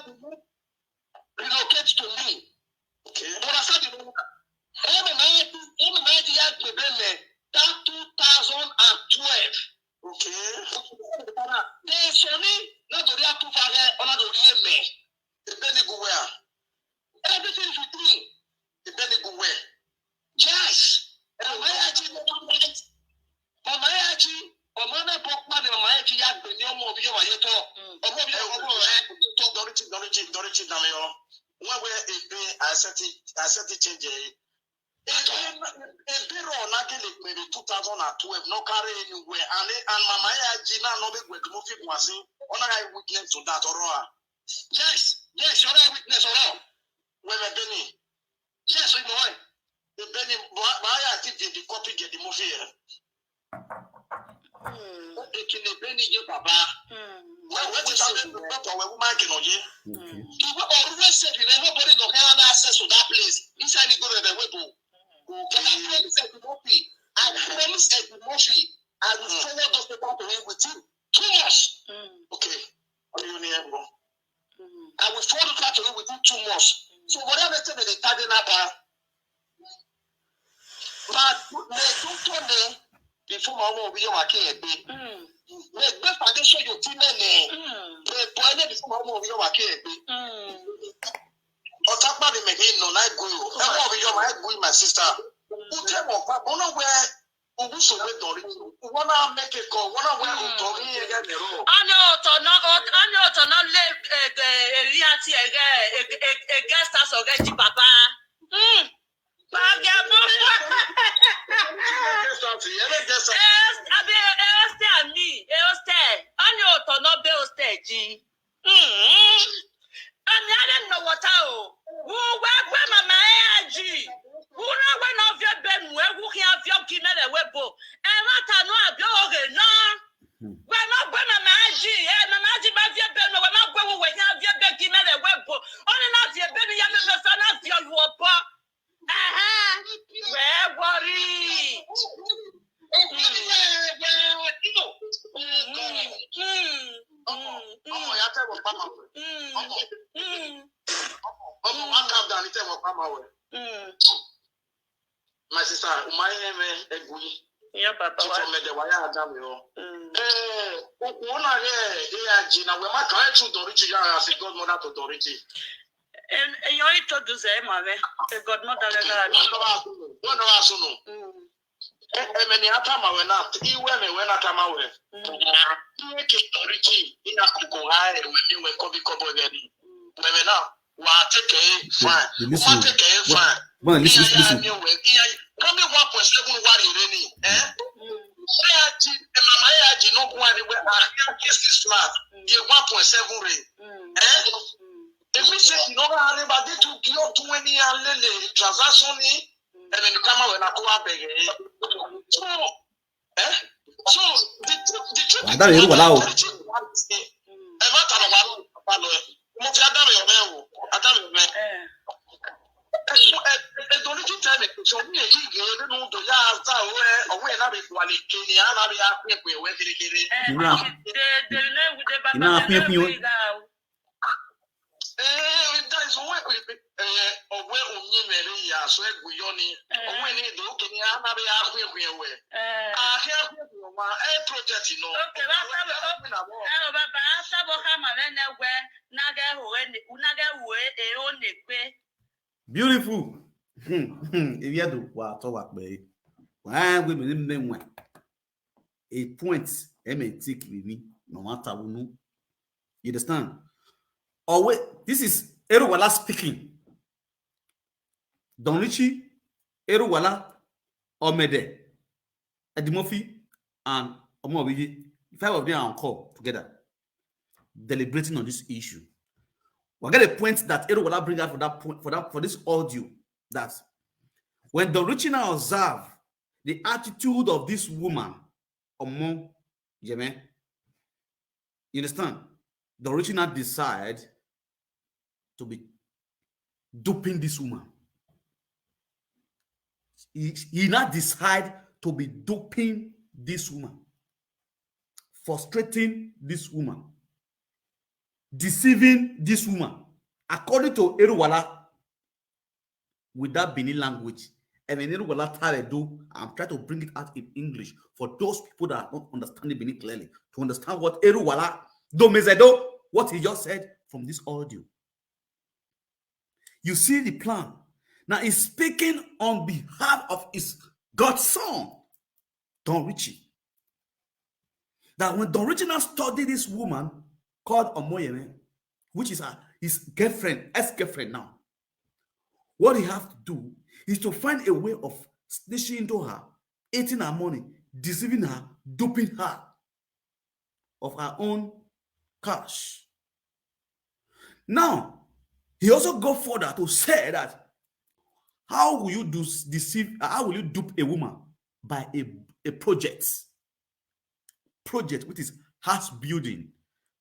relocate to me. Okay. But I said, eh, mama ya ti, eh, mama ya ti ya gbebe me. That two thousand and twelve. Okay. Then Sony, not to react to father, or not to react me. Ebe ni go where? Everything is with me. Ebe ni go where? Yes. Mama ya ti no come right. Mama ya ti, ọmọ náà bọ́ pa ni mama ya ti ya gbé ní ọmọ bí yóò wáyé tọ́. Ọmọ bí yóò wáyé tọ́. Doriti, Doriti, Doriti, dame yo. Wọ́n wẹ́ ebe àṣẹ́tì àṣẹ́tì change ẹ̀. Ebe ebe rọ na gele pẹ̀lú two thousand and twelve no carry anywhere and and mama ya ji na no be gwe mo fi gwa si. Ona ga witness to that oro a. Yes, yes, oro witness oro. Wẹ́ bẹ́ẹ̀ ni. Yes, we know. Ebe ni ba ya ti di di copy get the movie. Ekene beni ye baba. Well, what is happening to doctor? Well, woman can ye. Iwe always say we nobody no can have access to that place. Inside the go the way go. But I promise Eddie Murphy. I promise Eddie Murphy. I will forward those people to him within two months. Okay. What do you need, bro? I will forward that to him within two months. So whatever thing that they target na ba. But me don't tell me before my mom be your kid. Me be foundation your team me. Me boy me before my mom be your kid. Ọtakpa dị mega ịnọ na egwu yo. Enwe ọbịa ọma egwu my sister. Ute mọkwa, ọnụ wee ugwu so wee dọrị. Ugwu na make a call, ọnụ wee ụtọ ihe ya mere. Onye ụtọ nọ, onye ụtọ nọ le eri ati ege ege ege stars oge ji papa. Mm. Page mo. Abi e hostel mi, e hostel. Onye ụtọ nọ be hostel ji. Mm. Ami are no water o. Wu we gbe mama e aji. Wu no we no vie be mu e wu ki avio ki mele we bo. E ma ta no abio oge na. We no gbe mama aji. E mama aji ba vie be no we ma gbe wu we ki avio be ki mele we bo. Oni na vie be ni ya me me fe na vie yu opo. Aha. We worry. Mm. Mm. Mm. Mm. Ọmọ ya tẹ wọ pa ma wẹ. Mm. Ọmọ. Mm. Ọmọ wa calm down tẹ wọ pa ma wẹ. Mm. My sister, o ma ye me egwu yi. Yo baba wa. Tito me de wa ya da mi o. Mm. Eh, o o na ye e ya ji na we ma ka e chu Don Richie ya as a godmother to Don Richie. En en yo introduce e ma me. E godmother le ga. Wọ́n lọ wá sunu. Wọ́n lọ wá sunu. Mm. Emeni atama we na iwe me we na atama we. Ihe ke Don Richie ina kuko ha e we ni we kobi kobo we ni. We me na wa take e fine. Wa take e fine. Well, listen, listen, listen. Kami one point seven wa re ni. Eh? Eyaji, mama eyaji no go anywhere. Ah, this is flat. Ye one point seven re. Eh? Emi se no ha re ba de tu ki o tu ni alele transaction ni. Ebe ni kama we na ko abege. So, eh? So the truth, the truth. Ada eru wala o. Ẹ má tànà wà lọ. Mo fi Adam yọ̀ mẹ́ o. Adam yọ̀ mẹ́. Ẹ̀sùn ẹ̀dọ̀rí títẹ̀ mi kò sọ ní èyí ìgbìyànjú nínú odò yá azá o ẹ̀ ọ̀wọ́ ẹ̀ náà mi kò wà lè kéde á náà mi á pín ìpín ìwé kékeré. Ina ina pin pin o. Eh, that is why we eh, ọwọ́ onye mere ya so egwu yọ ni. Ọwọ́ ni do ke ni ana be ya kwe kwe we. Ah, ya kwe kwe ma eh project no. Okay, wa sa bo. Ero baba, sa bo ha ma we ne we na ga ho e ne, na ga wo e o ne pe. Beautiful. If you do wa to wa pe. Wa we me me nwa. A point, M and T me, no matter who know. You understand? Oh wait, this is Eruwala speaking. Don Richie, Eruwala, Omede, Eddie Murphy, and Omo Obiji. Five of them are on call together, deliberating on this issue. We get a point that Eruwala bring out for that point, for that, for this audio, that when Don Richie now observe the attitude of this woman, Omo Yeme, you understand? Don Richie now decide to be duping this woman. He, he now decide to be duping this woman, frustrating this woman, deceiving this woman. According to Eruwala, with that Benin language, and then Eruwala Tare do, I'm trying to bring it out in English for those people that are not understanding Benin clearly, to understand what Eruwala Domezedo, what he just said from this audio. You see the plan. Now he's speaking on behalf of his godson, Don Richie. That when Don Richie now studied this woman called Omoyeme, which is her, his girlfriend, ex-girlfriend now, what he have to do is to find a way of snitching into her, eating her money, deceiving her, duping her of her own cash. Now, he also go further to say that how will you do deceive, how will you dupe a woman by a, a project? Project which is house building,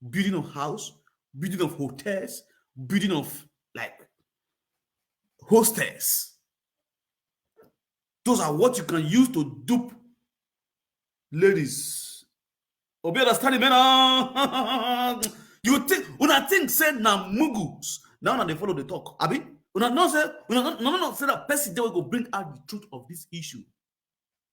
building of house, building of hotels, building of, like, hostels. Those are what you can use to dupe ladies. Obi understand me now? You think, una think say na mugus. Now una dey follow the talk. Abi? Una know say, una no, no, no, say that person dey wey go bring out the truth of this issue.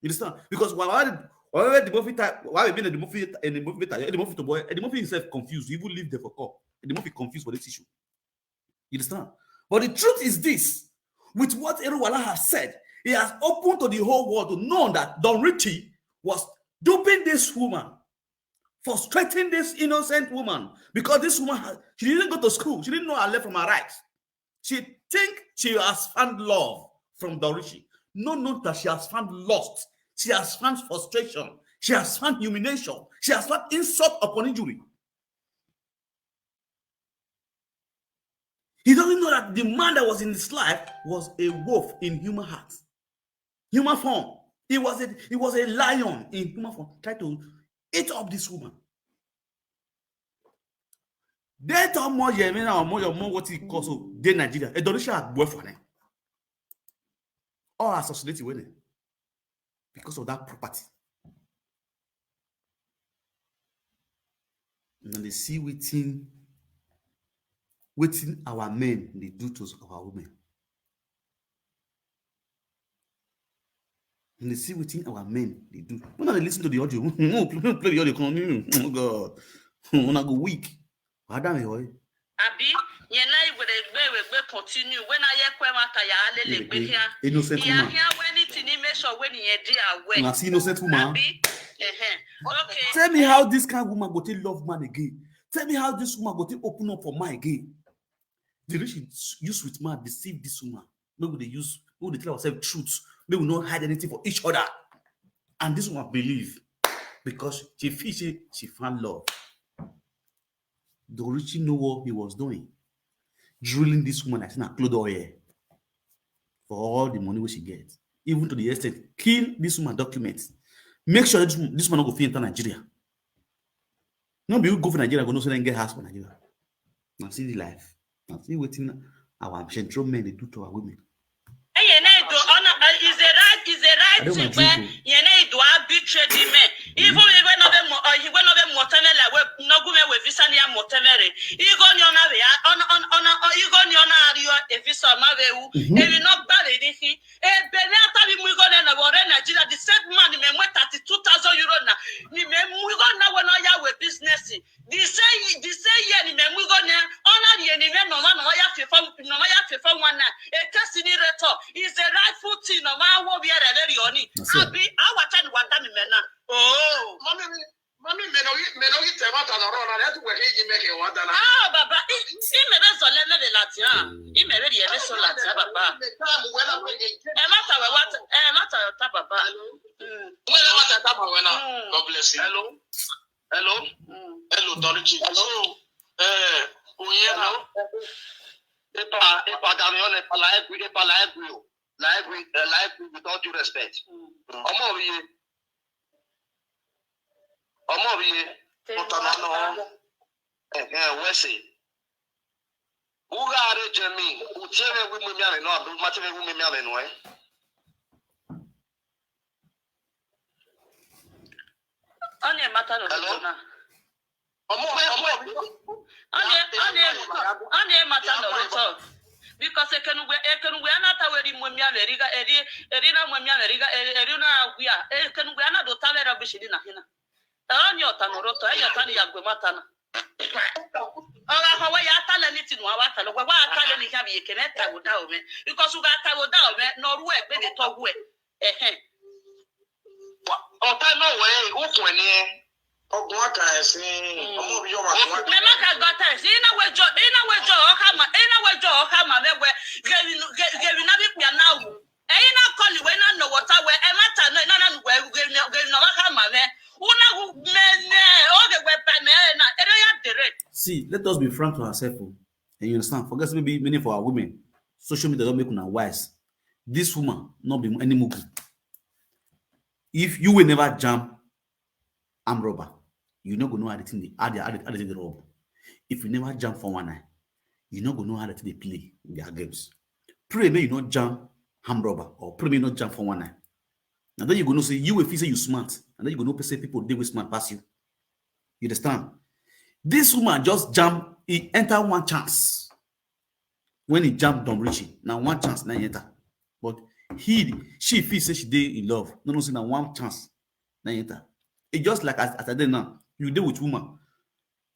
You understand? Because why, why, why the movie time, why we been in the movie, in the movie time, the movie to boy, the movie himself confused. He even live there for call. The movie confused for this issue. You understand? But the truth is this, with what Eruwala has said, he has opened to the whole world to know that Don Richie was duping this woman, frustrating this innocent woman, because this woman, has, she didn't go to school. She didn't know her left from her right. She think she has found love from Don Richie. No, not that she has found lust. She has found frustration. She has found humiliation. She has found insult upon injury. He doesn't know that the man that was in his life was a wolf in human heart, human form. He was a, he was a lion in human form, trying to eat up this woman. That almost, yeah, I mean, almost, almost what he calls so, the Nigeria. A Dorisha had boyfriend. All associated with it because of that property. And they see waiting, waiting our men they do to our women. And they see waiting our men they do. When they listen to the audio, play, play the audio, come, oh God, when I go weak, I don't know. Abi, yẹn náà ìwé rẹ̀ gbé ìwé gbé continue. When I hear kwe mata ya alele gbé here. Innocent Yeah, woman. here when it in make sure when he dey away. Una see innocent woman. Abi, uh-huh. Okay. Tell me how this kind of woman go take love man again. Tell me how this woman go take open up for man again. The rich use with man deceive this woman. Maybe they use, maybe they tell ourselves truth. Maybe we not hide anything for each other. And this woman believe because she feel say she found love. Don Richie know what he was doing. Drilling this woman like na cloth oil for all the money wey she get. Even to the extent, kill this woman documents. Make sure this, this woman no go fit enter Nigeria. No be who go for Nigeria go know say dem get house for Nigeria. Now see the life. Now see wetin our central men dey do to our women. Eye na ido ona is a right is a I right don't thing mind where drink ye na ido a betray the men. Even if we no be mo uh, if we no be mo teme la we no gu me we visa ni a mo teme re. Igo ni ona we ona ona ona igo ni ona ari o e visa ma we u. Mhm. E we no gba re ni fi. E be ni ata bi mu igo na na we re Nigeria the same man ni me mu thirty-two thousand euro na. Ni me mu igo na we no ya we business. The same the same year ni me mu igo na ona ye ni me no ma no ya fi fa no ma ya fi fa one na. E kasi ni reto is the rightful thing no ma wo bi ere le ri oni. That's it. Abi awa ta ni wa ta mi me na. Oh. Mami, mami, me no, me no get tema ta no na le tu we ke ji me ke wa ta na. Ah baba i i me be so le le de lati ha. I me be ye be so lati ha baba. Me ta mu we na me ke. E ma ta we wa ta e ma ta ta baba. Mm. We na wa ta ta ma we na. Mm. God bless you. Hello. Hello. Mm. Hello, Don Richie. So, eh, Oyena. Epa, epa, Damian, epa, la egwi, epa, la egwi o. La egwi, eh, la egwi, with all due respect. Mm. Ọmọ mi ye. Ọmọ mi ye. Mo tọ̀nà náà. Ẹ̀hẹ́n, wẹ́sẹ̀. Wúrà rẹ̀ jẹ mi. Kò tí ẹ bẹ wí mú mi àmì náà, àbí má tí ẹ bẹ wí mú mi àmì nù ẹ́. Onye mata no Hello? na. Ọmọ mi, ọmọ mi. Onye onye onye mata no to. Because ekenugwe ekenugwe anata weri mwe mi America eri eri na mwe mi America eri eri na agwia ekenugwe ana do tale ra bishiri na hina. Onye ota no roto onye ota ni yagwe mata na. Oga ko we ya tale ni tinu wa tale we wa tale ni habi ekene ta go da o me. Because u ga ta go da o me no ru egbe de to gwe. Ehe. Ọ̀tá náà wẹ̀ ẹ́, ó kùn ẹ̀ ní ẹ. Ọgbọ̀n àkà ẹ̀sìn ọmọ mi yọ̀ wá sí wájú. Me maka gọta si ina wejo ina wejo ọka ma ina wejo ọka ma me we gewi gewi na bi pia na wu. E ina kọli we na no wota we e mata no ina na we gewi na gewi na waka ma me. Una wu me ne o de we pa me na ere ya dere. See, let us be frank to ourselves. Oh. And you understand? Forget maybe many for our women. Social media don't make una wise. This woman not be any mugu. If you will never jump arm robber, you no go know how the thing dey how the how the, how the thing dey rob. If you never jump for one eye, you no go know how the thing dey play their games. Pray make you no jump arm robber or pray make you no jump for one eye. And then you go know say you will feel say you smart, and then you go know say people dey wey smart pass you. You understand? This woman just jump, he enter one chance. When he jump Don Richie, now one chance now he enter. But he she feel say she dey in love. No, no, say now one chance now he enter. It just like as, as I did now, you deal with woman.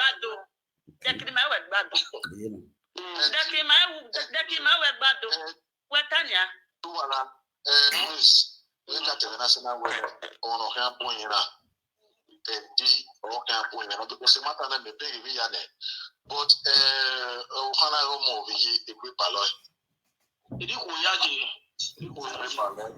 gbado. Dekiri ma we gbado. Dekiri ma we gbado. Wetania. Duwala, eh, please, make that international way on a hand point, you know. Eh, di, or can point, you know, because the matter na me beg we ya ne. But, eh, o kana go mo we ye, e gbe palo. Idi ko ya ji, idi ko ya ji palo.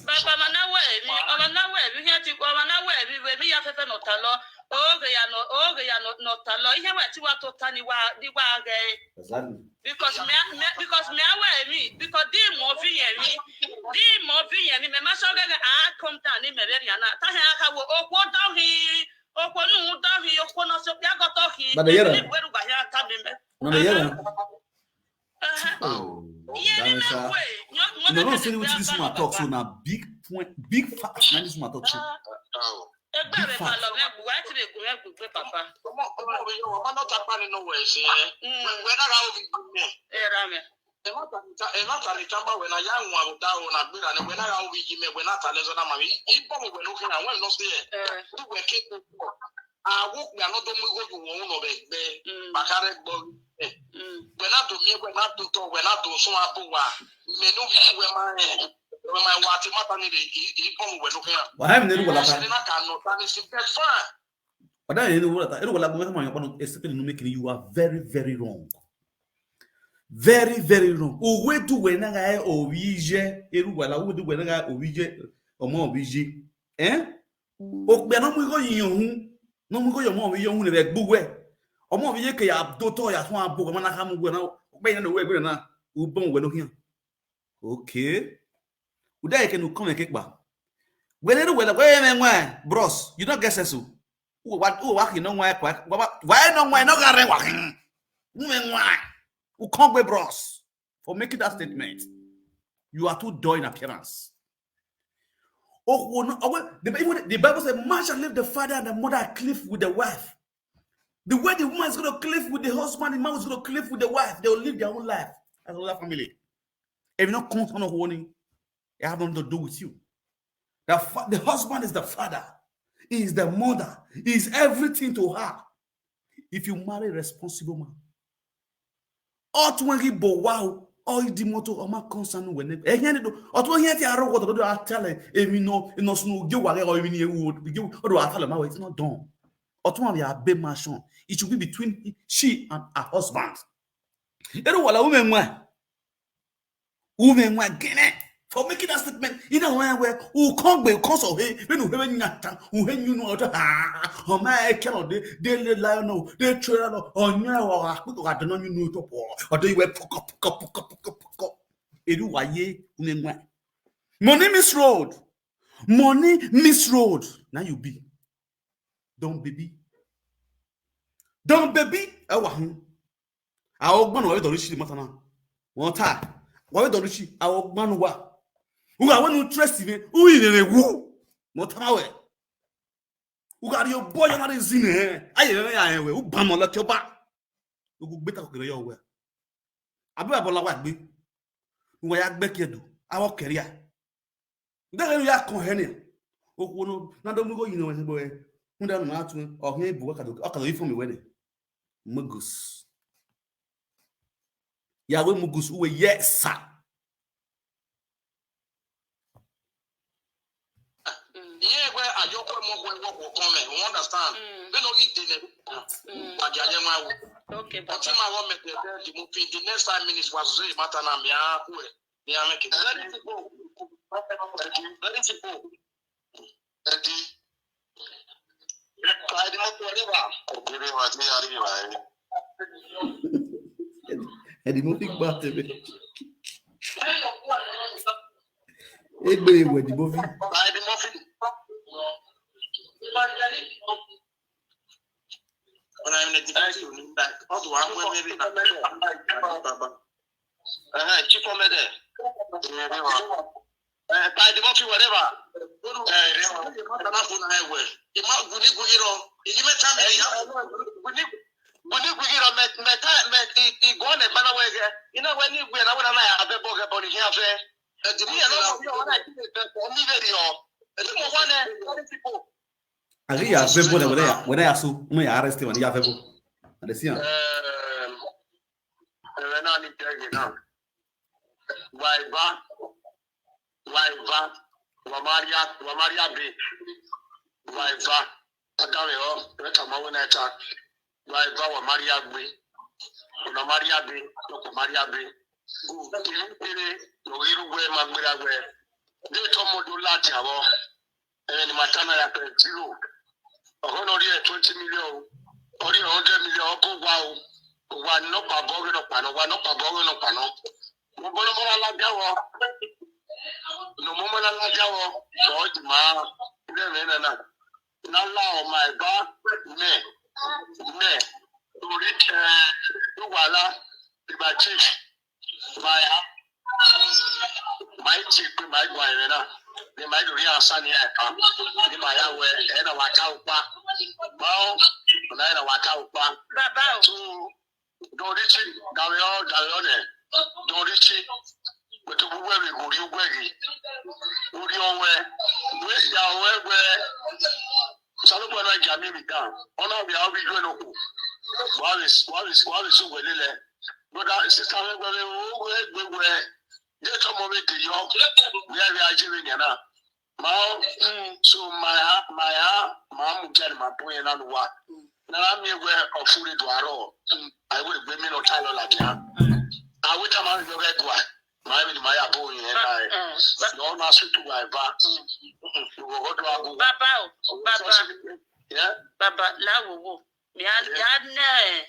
Baba, ma na we mi, ọba na we mi, ya ti ko, ọba na we mi, we mi ya fefe no ta lọ. Oge ya no, oge ya no, no ta lọ. Ihe we ti wa to ta ni wa, ni wa ge. Exactly. Because me, me, because me aware me, because the movie and me, the movie and me, me ma so ga, ah, come down ni me be ni ana. Ta he aka wo, okwo do hi, okwo nu do hi, okwo no so ya go to hi. But the yellow. Ni we ru ba ya ta mi me. No, the yellow. Uh-huh. Oh, yeah, damn, sir. No, no, say what this woman talk so now. Big point, big fact. Now this woman talk so. Egbe re ma lọ, me gbu, wa ti le gun, me gbu pe papa. Ọmọ, ọmọ mi yo, ọmọ no tapa ni no we se. Mm. We, we na ra obi me. E ra me. E ma ta ni ta, e ma ta ni tamba we na ya nwa da o na gbera ni we na ra obi me, we na ta le so na ma mi. I bo mo we no kina, we no se. Eh. Tu we ke ko. A wo pe ano do mu go ju wo no be gbe. Mm. Bakare gbo. Eh. Mm. We na do mi, we na do to, we na do so abo wa. Me no bi we ma e. We ma wa ti mata ni de, i, i bo we no kina. Wa ha mi ne ru wala ta. Se na ka no ta ni si be fa. Wa da ne ru wala ta. Ru wala gbo ma yo pa no, except no make you are very, very wrong. Very, very wrong. O we du we na ga e o wi je. Ru wala we du we na ga o wi je. Ọmọ o wi je. Eh? O pe no mu go yin ohun. No mu go yo mo wi yo ohun re gbu we. Ọmọ mi ye ke ya do to ya tun abo, ọmọ na ka mu we na. O pe yin no we gbe na. U bon we lo kiyan. Okay. U da ke nu kon ke pa. We le ru we la, we me nwa, bros. You don't get sense o. U wa, u wa ki no nwa kwa. Why no nwa, no ga re wa. U me nwa. U kon gbe, bros, for making that statement. You are too dull in appearance. Oh, no, oh, well, the, even the Bible says, "Man shall leave the father and the mother and cleave with the wife." The way the woman is going to cleave with the husband, the man is going to cleave with the wife. They will live their own life as another family. If you not come on a warning, it have nothing to do with you. The, fa- the husband is the father, he is the mother, he is everything to her. If you marry a responsible man, otwengi bo wa o, o di moto o ma concern we ne. E yen do, otwengi ti aro ko do a tell e mi no, no sunu ge wa ge o mi ni e wo, ge o do a tell ma we, it's not done. Otwengi ya be mansion. It should be between she and her husband. Eru wala women wa. Women wa gene. For making that statement, you know where, where, who can't be cause of hey, when you have nyata, who have you know, ha, o ma e kero de, de le la no, de chura no, o nya wa wa ku ga no you know to po, o do we puko puko puko puko puko. Eru wa ye, women wa. Money miss road. Money miss road. Now you be. Don't baby. Don't baby. E wa hun. A o gbon wa to ri si mata na. Won ta. Wa we do richi, awo gbanu wa. Uga we nu trust me, u ire re wu. Mo tama we. Uga ri obo yo na re zin e. Aye re ya e we, u ba mo lo ti oba. Ugu gbe ta ko kere yo we. Abi wa bola wa gbe. Uga ya gbe ke du. Awo keria. Ndege ya kon hene. Okuno na do mugo yino we bo e. Unda na tu o he bu ka do ka do ifo mi we de. Mugus. Ya we mugus uwe yes sir. Ye we ajo ko mo ko wo ko kon me. You understand? Be no eat the Mm. But I am my Okay, But Baba. my one make the the movie the next five minutes was say matter na me a ku e. Me a make it. Very simple. Very simple. Eddie. Friday mo ko ni wa. Obìnrin wa ti yari wa e. Eddie Murphy gba tebe. Egbe ewe Eddie Murphy. Friday mo fi. Ona yẹn ti fi òní bá ọdún wa pé bébí náà bàbá. Ẹ̀hẹ́n, chief ọmọ ẹ̀dẹ̀. Eh, Friday mo fi whatever. Eh, ẹ má dáná fún náà ẹ̀wẹ̀. Ìmọ̀ gùnìgùnì lọ. Èyí mẹ́ta mi ìyá. Gùnìgùnì lọ mẹ́ta mẹ́ta ìgbọ́n ẹ̀ bá náà wẹ̀ gẹ̀. Iná wẹ̀ ní ìgbẹ́ náà wẹ̀ náà yà abẹ́ bọ́ gẹ̀ bọ́ ní kí n fẹ́. Ẹ̀dùn mi yẹn lọ́wọ́ mi ọ̀wọ́n náà ti lè bẹ̀ pọ̀ mí lè rí ọ. Ẹ̀dùn mo wọ́n náà. Agi ya vebo ne wena ya wena ya su mo ya arrest wena ya vebo. Ade sian. Ẹ̀rẹ̀ náà ní tẹ́gì náà. Wàìbá. Wàìbá. Wàmáríà wàmáríà bè. Wàìbá. Adáwẹ̀ ọ́ rẹ́ta máa wọ́n náà ta. Wàìbá wàmáríà gbé. Wàmáríà bè. Lọ́kọ̀ máríà bè. Kìí péré lòrí irúgbẹ́ máa gbéra gbẹ. Dé tọ́mọdún láti àwọ̀. Ẹni máa tánà yàtọ̀ ẹ̀ zero. Ọ̀hún orí ẹ̀ twenty million. Orí ẹ̀ hundred million. Ọkọ̀ wa o. Wa nọ́pà bọ́ọ̀rì nọ́pà náà. Wa nọ́pà bọ́ọ̀rì nọ́pà náà. Mo bọ́ lọ́mọ́ lálájá wọ. Nà mọ́mọ́ lálájá wọ. Sọ̀ọ́ jì máa. Ilé mi nana. Nálá ọmọ ẹ̀ bá mẹ́. Mẹ́. Torí ẹ̀ ló wà lá. Ìgbà chief. Maya. Mai ti pe mai gwa ere na. Ni mai do ri ansa ni e pa. Ni maya we e na wa ka upa. Bao. Na e na wa ka upa. Baba o. So don richi dawe o dawe o ne. Don richi. But we we we go ri ugwe gi. Uri o we. We ya we we. Salo kwa na jami mi dan. Ona bi a bi gwe no ku. Wa we wa we wa we so we le le. Brother, sister, we we we we we. Get some of it yo. We are we are giving you now. Ma, so my ha my ha ma mu jani ma boy na wa. Na mi we ofuri do aro. I will be me no talo la dia. I will tell my we go. Ma mi ma ya boy na. No na su tu wa ba. You go go do agu. Baba o. Baba. Yeah. Baba, la wo wo. Ya ya ne.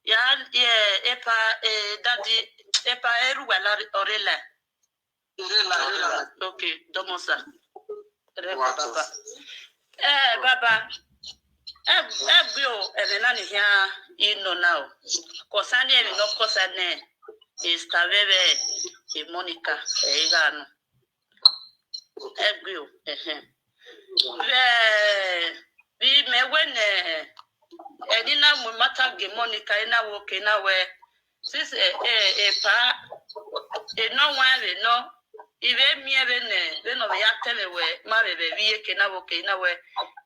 Ya ye epa eh daddy epa eru wala orela. Ire la ire la. Okay, domosa. Re Wa baba. Eh baba. Eh eh bio eh na ni ya ino now. Kosani e no kosani. Esta bebe e Monica e gano. Egbe o, ehe. Ve vi me we ne eni na mu mata ge Monica ina wo ke na we. Sis eh eh eh pa e no wa ve no. Ive mi e ve ne ve no ve ya te ve we ma ve ve vi e ke na wo ke na we.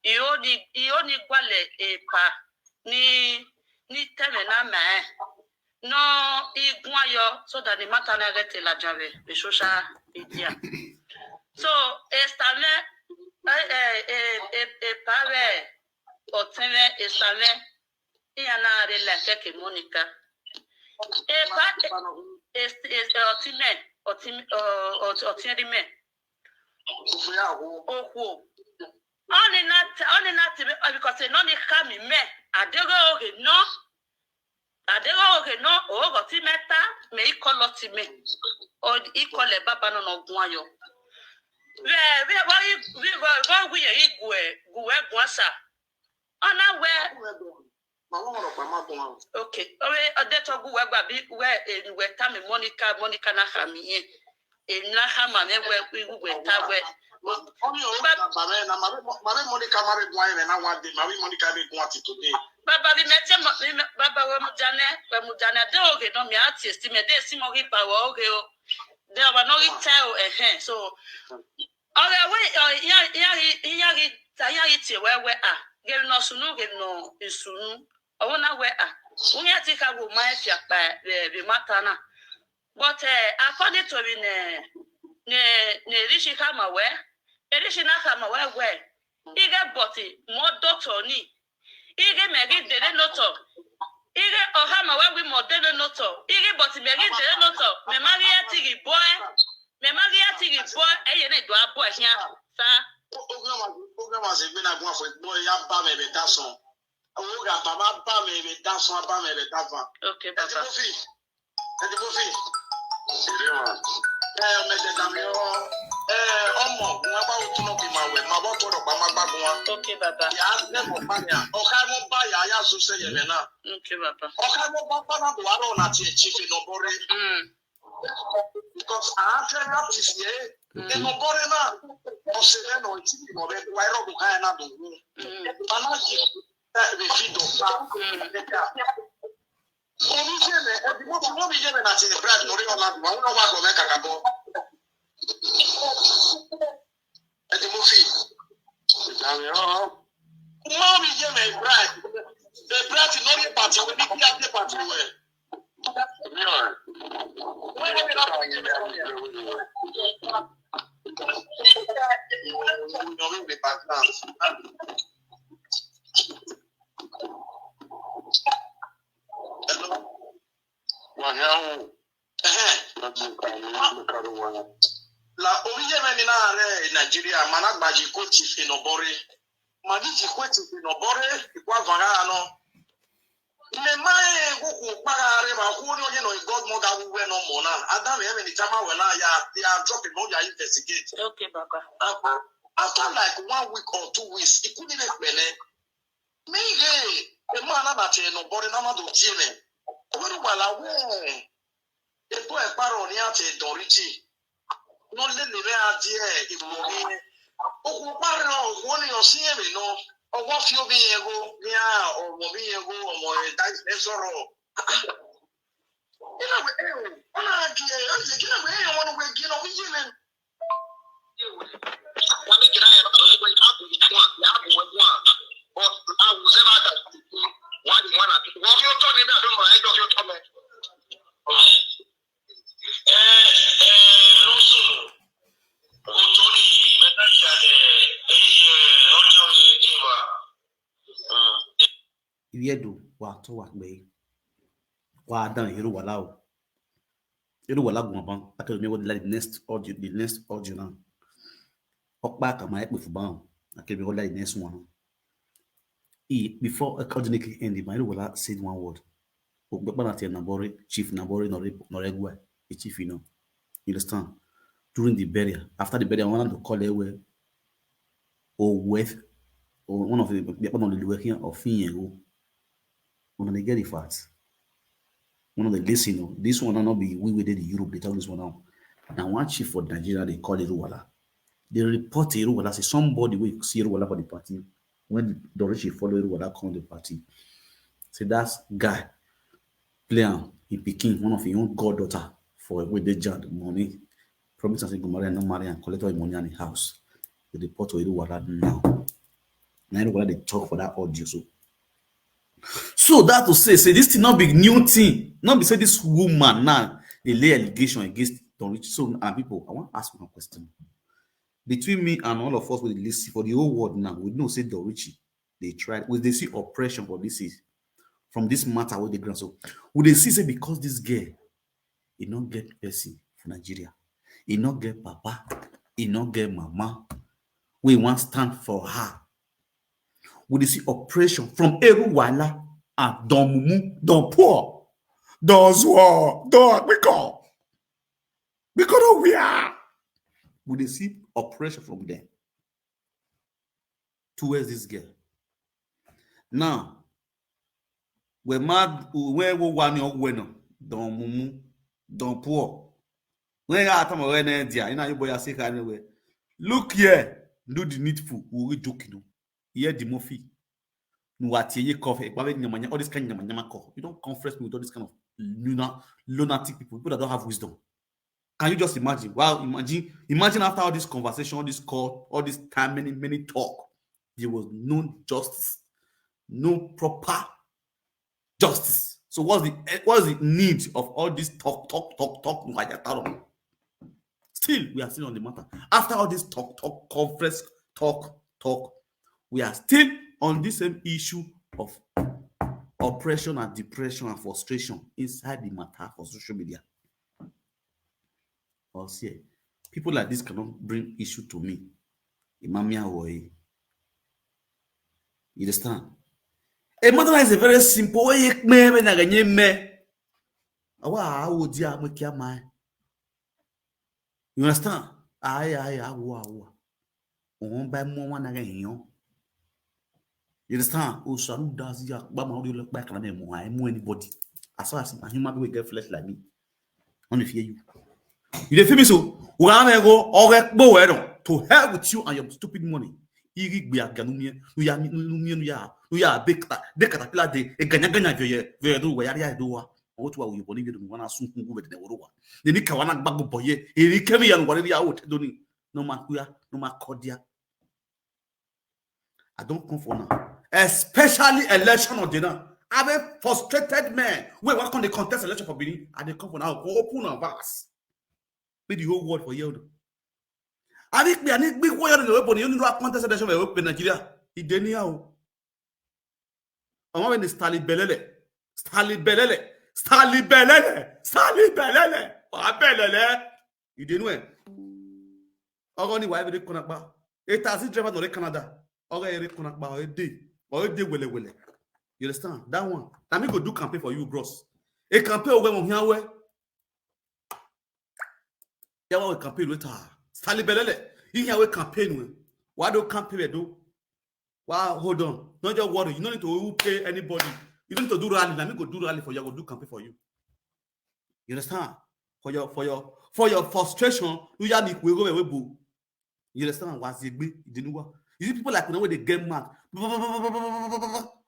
I o ni i o ni gwale e pa ni ni te ve na me. No igun ayo so that the matter na get la jave the social media. So esta me eh eh eh eh eh pa ve otime esta me iya na re la ke ke Monica. E pa es es otime otime otime me. Okwo. Oni na oni na ti because no ni ka mi me. Adego oge no. Adego oge no ogo ti meta me ikolo ti me. O ikole baba no no gun ayo. Ve ve va i vi va va wi ye igwe gwe gwa sa. Ona we Ma wan ọ̀rọ̀ pa ma bun wa. Okay. Ore ode to gu we gba bi we en we ta mi Monica, Monica na ha mi yen. En na ha ma me we iru we ta we. Oni o ba me na ma be Monica ma be gun aye na one day, ma be Monica be gun ati today. Baba bi me te mo mi me- baba we mu jane, we mu jane de oge no mi ati esti me de si mo ri pa wo oge o. De wa no ri te o eh eh. So ore we ya ya ya ya ri ta ya ri ti we we a. Ge no sunu ge no isunu. Owo na we a. Unya ti ka go ma e fi apa be mata na. But eh, according to me ne ne ne rishi kama we. Erishi na kama we we. Ige boti mo doctor ni. Ige me gi dede no to. Ige o kama we wi mo dede no to. Ige boti me gi dede no to. Me ma gi ati gi boy. Me ma gi ati gi boy. E ye ne do a boy hia. Sa. Oge ma oge ma se gbe na gun afọ gbo ya ba me be da son. Oge ba ma ba me be da son, ba me be da van. Okay, Edi baba. mo fi. Edi mo fi. Ìdí wọn. Eh, me de da mi o. Eh, ọmọ, wọn bá o tún ọkì máa wẹ̀, máa bọ́ tọrọ pa máa gbágun wa. Okay, baba. Yà á lẹ́mọ̀ pa ni à. Ọ̀ka ẹ̀ mọ́ bá yà á yà sọ sẹ́yẹ̀ mẹ́ náà. Okay, baba. Ọ̀ka ẹ̀ mọ́ bá bá náà bò wá lọ́wọ́ láti ẹ̀ chief iná bọ́rẹ́. Mm. Because à á fẹ́ láti fi ẹ́. Iná bọ́rẹ́ náà, ọ̀sẹ̀ lẹ́nu ọ̀tí ìmọ̀ rẹ̀ wá ẹ̀rọ kò ká ẹ̀ náà dùn wú. Mm. Bàbá yìí, ẹ̀ mi fi dọ̀ pa. Mm. Omi jẹ́ mẹ́, ẹ̀ bí wọ́n bí wọ́n bí jẹ́ mẹ́ láti ẹ̀ brad lórí ọ̀la, wọ́n wá kọ̀ mẹ́ kàkà bọ́. Ẹ ti mú fi. Ìdàmì ọ̀hún. Má mi jẹ́ mẹ́ brad. Ẹ brad lórí pàtì wẹ̀ ní kí á dé pàtì wẹ̀. Ìdí wọn. Wọ́n yẹ kí láti jẹ́ mẹ́. Ìyọ̀rí mi bá gbà. Hello. Wọ́n yà wò. Ẹ̀hẹ́n. Lọ́dún ìkàwé wọn ló kàró wọn. La oríyé mẹ́ni náà rẹ̀ Nàìjíríà, màá gbàjì kó ti fi nà bọ́rẹ́. Màá ní ti kó ti fi nà bọ́rẹ́, ìkó àvàrà náà. Mẹ má ẹ kókò kpara rẹ ma kó ní ọyẹ nọ godmother wíwẹ nọ mọ náà. Adam ẹ mẹni jama wẹ náà ya ya drop him ya investigate. Okay, baba. After after like one week or two weeks, ikú nílé pẹ̀lẹ́. Mi yẹ ẹ mọ anábàtì ẹ̀ nọ bọ́rẹ́ náà má dò tiẹ̀ mẹ́. Wẹ́rù wà láwẹ́ ẹ̀ bọ́ ẹ̀ kparọ̀ ní àti ẹ̀ dọ̀rí jì. Nọ lé lè rẹ́ adìẹ ìwọ̀ mi. Okùn kparọ̀ òwò ni ọ̀sìn yẹn mi nọ. Ọwọ́ fi omi yẹn go ní à ọmọ mi yẹn go ọmọ ẹ̀ dá ẹ̀ sọ̀rọ̀. Ina we eh ona agi eh ona kina we eh ona we gina we gina. Wọ́n ní kìlá yẹn bá wọ́n wọ́n á bù wọ́n wọ́n á bù wọ́n wọ́n á bù wọ́n sẹ́fà tà sí wọ́n á di wọ́n náà wọ́n fi ó tọ́ ní bí àdúgbò ẹjọ́ fi ó tọ́ mẹ́. Ẹ ẹ ló sùn kò tó ní ìgbẹ́ náà ṣe àtẹ èyí ẹ̀ ọjọ́ ní ìjìnbà. Iri edo wa to wa gbe. Wa dan iru wala o. Iru wala gun ban. Akelo mi wo the next audio, the next audio now. Okpa ka ma ekpe fu ban. Akelo mi wo the next one. E before audio ni end, ma iru wala said one word. Okpa na te na bore, chief na bore no re no re gwa. E chief, you know. You understand? During the burial, after the burial, one of the call ewe or with or one of the people on the way here or fin go. When they get the facts, when they listen, oh, this one not be we we did the Europe, they tell this one now. Now one chief for Nigeria, they call it Ruwala. They report it Ruwala, say somebody will see Ruwala for the party. When the Dorichi follow Ruwala come the party, say that guy play am, he pikin, one of his own goddaughter for wey dey jand money. Promise am say go marry am, no marry am, collect all him money and him house. They report to Iruwala now. Na Iruwala dey talk for that audio so. So that to say, say this thing not be new thing. Not be say this woman now dey lay allegation against Don Richie. So and people, I want to ask one question. Between me and all of us with the list for the whole world now, we know say Don Richie they try. We they see oppression for this is from this matter with the ground. So we they see say because this girl, he not get person for Nigeria, he not get papa, he not get mama. We want stand for her. We they see oppression from Eruwala and Don Mumu, Don Poor, Don Zuo, Don Agbiko. Because of we are, we they see oppression from them towards this girl. Now, We mad, we wo wa ni ogwe no. Don mumu, don poor. When I tell my when there, you know, you boy, I say, "Anyway, look here, do the needful." We will joke, you know. Here, the Murphy. No, what you cough, eh, why nyama nyama, all this kind of nyama nyama cough. You don't confess me with all this kind of luna-, lunatic people, people that don't have wisdom. Can you just imagine? Wow, imagine, imagine after all this conversation, all this call, all this time, many, many talk, there was no justice, no proper justice. So what's the, eh, what's the need of all this talk, talk, talk, talk? Still, we are still on the matter. After all this talk, talk, conference, talk, talk, we are still on this same issue of oppression and depression and frustration inside the matter for social media. Or see, people like this cannot bring issue to me. Imamia Woye. You understand? A matter is a very simple way. Awa, awo, dia, mo kia mai. You understand? Aye, aye, awo, awo. Won ba mo wa na ga yan. You understand? O saru da si ya pa ma ori lo pa kana me mo ai mo anybody. As far as a human being will get flesh like me, only fear you. You dey feel me so? Wa me go ore po we don. To hell with you and your stupid money. Iri gbe aga nu mi, nu ya, nu mi, nu ya, nu ya be kata, de caterpillar de, e ganya ganya veye, veye do wa ya ya do wa. O tu wa uyo boni veye do wa na sun kun gu veye de woro wa. Ni ni ka wa na gbago boye, e ni kemi ya nu wa ni ya o te do ni. No ma kuya, no ma kodia. I don't come for now. Especially election of the now. I'm a frustrated man. Wait, what can they contest election for Benin? I dey come for now. Go open and pass. Be the whole world for you. I think me, I need big warrior in the weapon. You know, I contest election for Nigeria. It dey anyhow. Ọmọ mi ni Stanley Belele. Stanley Belele. Stanley Belele. Stanley Belele. Wa Belele. You dey know him? Ogo ni wa every corner pa. A taxi driver no dey Canada. Ogo every corner pa. Or a day. Or a day wele wele. You understand? That one. Na me go do campaign for you, bros. A campaign over mo here where. Yeah, we campaign with her. Stanley Belele. You hear we campaign with. Why do campaign we do? Wow, hold on. Don't just worry. You don't need to pay anybody. You don't need to do rally. Let me go do rally for you. I go do campaign for you. You understand? For your, for your, for your frustration, you have me go away, boo. You understand? What's the big? You know what? You see people like, you know, when they get mad.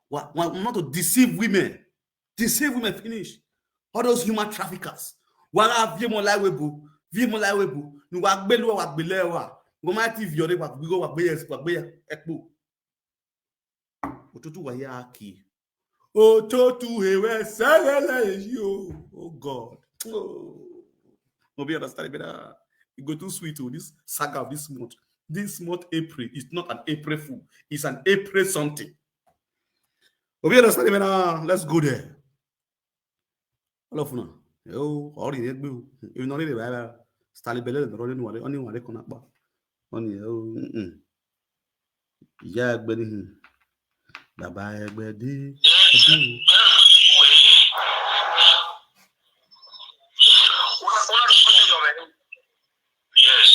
What? Not to deceive women. Deceive women finish. All those human traffickers. Wala vie mo lai webu. Vie mo lai webu. Ni wa gbe lu wa gbe le wa. Ngo ma ti viole wa gbe wa gbe yes wa gbe ekpo. Otutu wa ya ki. Otutu he we selele yo. Oh God. Oh. No be understand better. It go too sweet, oh, this saga of this month. This month, April, it's not an April fool. It's an April something. Obi understand me now. Let's go there. All of una. Yo, all the big. If not really, Stanley Belele, the running one, only one they connect back. Only, oh, mm-mm. Ìyá ẹgbẹ́ ni, hmm. Bàbá ẹgbẹ́ dé. Yes.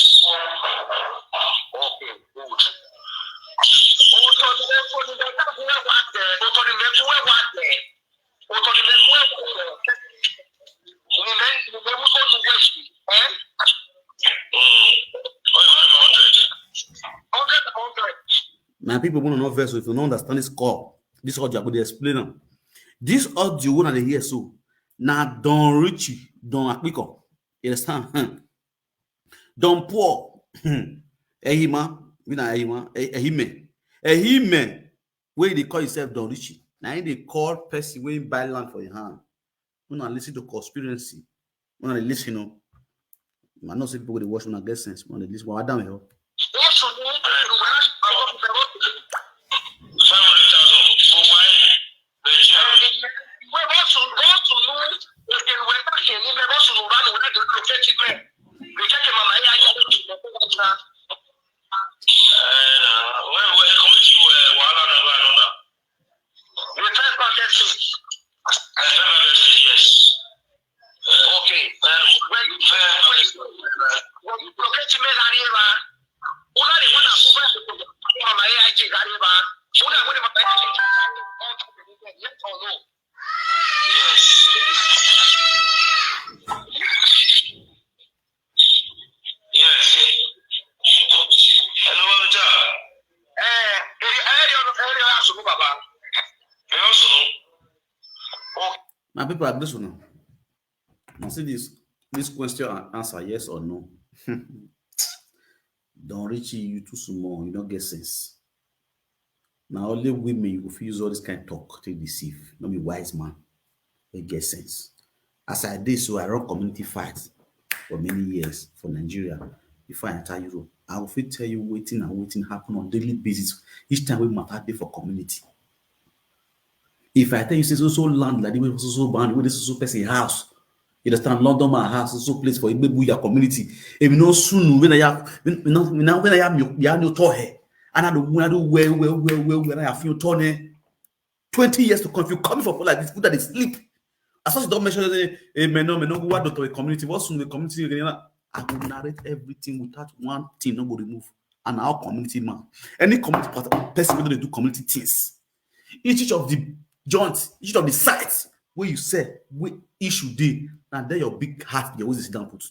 Okay, good. My people, wanna know verse, if you don't understand this call, this audio, I go dey explain am. This audio, when I dey hear so, na Don Richie, Don Akpiko. You understand? Don Paul, Ehima, we na Ehima, Eh-, Ehime, Ehime, where they call himself Don Richie. Now they call person wey buy land for your hand. Una listen to conspiracy. Una dey listen o. I know say people wey dey watch una get sense. Una dey listen. Wa down here. Yes. Okay. When, when you locate me, Gariba, una the one that mama A I G Gariba, una the one that yes or no? And people are grateful now. Now see this this question and answer, yes or no. Don Richie, you too small, you don't get sense. Now only women you go fit use all this kind of talk to deceive, not be wise man. They get sense. As I did so, I run community fights for many years for Nigeria before I enter Europe. I will fit tell you waiting and waiting happen on daily basis each time we matter dey for community. If I tell you say so so land like the way so so bound, where this so so person house, you understand, London man house, so so place for Igbebuya community. If you know soon when I have when I have your your toy, and I do when I do well well well well when I have your toy. Twenty years to come, if you come for like this, put that they sleep. As soon as you don't mention it, hey, men no men no go what doctor community. What soon the community again? I will narrate everything without one thing no go remove. And our community man, any community person wey dey do community things, each of the joints, each of the sites where you sell, where issue dey, na there your big heart dey always sit down put.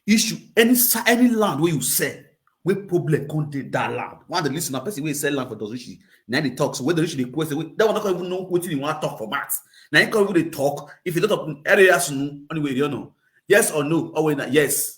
Issue any si- any land where you sell, where problem come dey that land. One of the listener person wey sell land for Dozrishi, na dey talk. So whether Dozrishi dey question, wey- that one no come even know wetin he wan talk for mouth. Na him come even dey talk. If you don't talk areas, no, anyway, you know, yes or no, always na yes.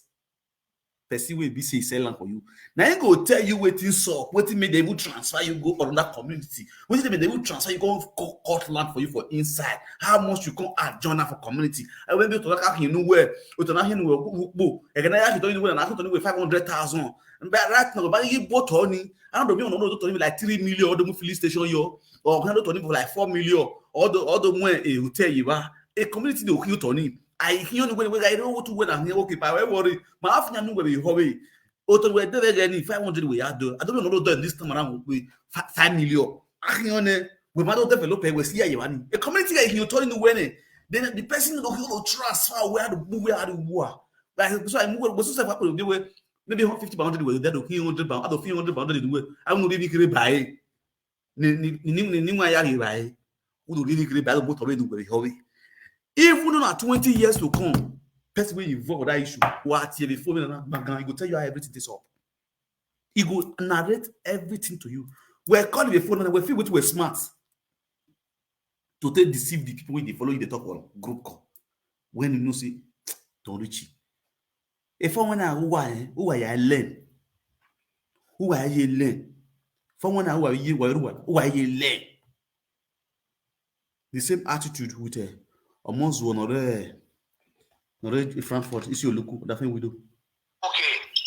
Person wey be say he sell land for you, na him go tell you wetin sup, wetin make dem even transfer you go another community, wetin make dem even transfer you go co- cut land for you for inside, how much you come add join am for community. And when you talk, you know where, you talk, you know where, you know where, you know where, five hundred thousand. But right now, but you bought Tony, I don't know, you know, Tony like three million, or the filling station, yo, or Tony for like four million, or the or the when a hotel you are, a community dey kill Tony. I hear only when I don't want to when I'm here, okay, but I worry. My half year no go be hurry. Oto we dey get ni five hundred we had do. I don't know no do this time around we fi- five million. Ahione we ma do develop we see ya wani. A community like you turn the way. Then the person go go transfer where the where the war. Like so I move we so say we dey we maybe fifty pound we dey do hundred pound, out of three hundred pound we. I no really kere buy. Ni ni ni ni ni wa ya ri buy. We do really kere buy go to we do we hurry. Even on twenty years to come, person wey involve for that issue, what you before me na gbanga, he go tell you how everything is up. He go narrate everything to you. We call the phone and we feel with we smart to take deceive the people wey dey follow you dey talk for group call. When you know say don't reach you. If I wanna who I who I learn, who I learn, if I wanna who I who I learn. The same attitude with uh, almost one or uh, or Frankfurt. Is your look that thing we do. Okay.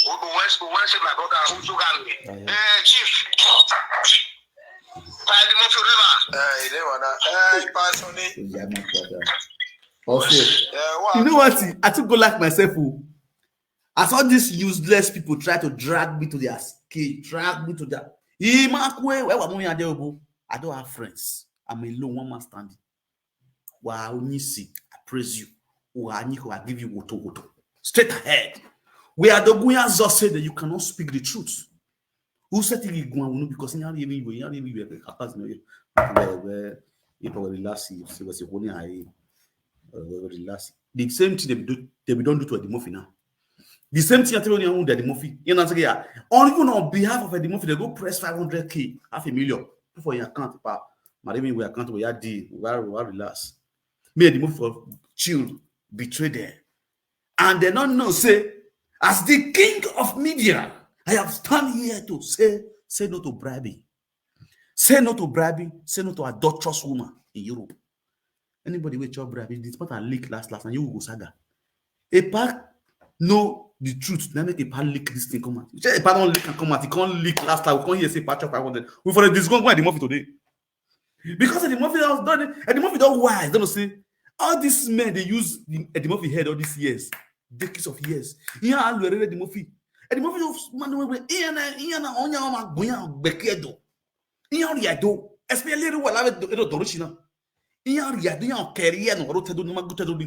Who who wants who wants my brother who you got me? Ah, yeah. Eh, chief. Paddy Murphy River. Eh, you dey wanna eh, pass on it. Yeah, my brother. Okay. Eh, what? You know what? I took go like myself. Oh. I saw these useless people try to drag me to their skin, drag me to their. Imakwe, where were Mummy Adeobo? I don't have friends. I'm alone, one man standing. Wa Onisi, I praise you. Wa Aniko, I give you woto woto. Straight ahead. We are the Guya Zose that you cannot speak the truth. Who said he go on because he not even you, he not even you, because no, you, you relax, you see what's going on. Uh, relax. The same thing they be do, they be don't do to Eddie Murphy now. The same thing I tell you on Eddie Murphy. You know, yeah. On even on behalf of Eddie Murphy, they go press five hundred K, half a million, put for your account, pa. Not even we account we are the we are, we are relax. Me Eddie Murphy for chill, betray them. And they don't know, say, as the king of media, I have stand here to say, say no to bribing. Say no to bribing, say no to adulterous woman in Europe. Anybody wey chop bribe, this matter leak last last, and you go saga. A pack know the truth, now make a pack leak this thing come out. You say a pack don't leak and come out, it can't leak last time. We can't hear say pack chop five hundred. We for the discount go Eddie Murphy today. Because Eddie Murphy don don Eddie Murphy don wise, don know say all these men dey use the Eddie Murphy head all these years, decades of years. Ihe a lụrụ Eddie Murphy. Eddie Murphy don man wey wey ihe na ihe na onye ọma gbụnya gbeke do. Ihe ọrụ ya do. Especially ru wala do do do shina. Ihe ọrụ ya do ya kere ya no ro tedo no magu tedo bi.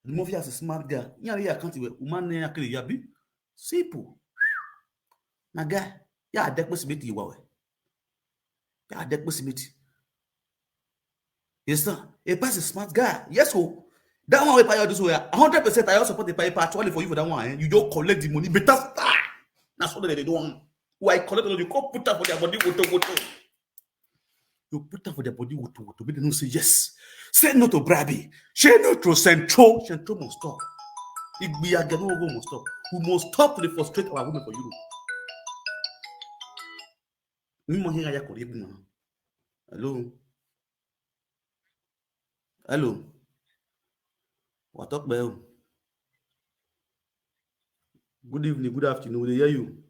Eddie Murphy as a smart guy. Ihe ọrụ ya account we woman na ya kere ya bi. Simple. Na guy. Ya adekpe simiti iwa we. Ya adekpe simiti. Yes, sir. A person smart guy. Yes, oh. That one we pay all this way. Hundred percent I also support the pay actually for you for that one. Eh? You don't collect the money. Better star. That's what they do. Why collect all you come put up for their body photo photo. You put am for their body, wutu, wutu, make dem know say yes. Say no to bribery. Say no to central. Central must stop. Igbiage no go must stop. We must stop to dey frustrate our women for Europe. Ni mo hin ya kori egun. Hello. Hello. What up, man? Good evening, good afternoon. We dey hear you.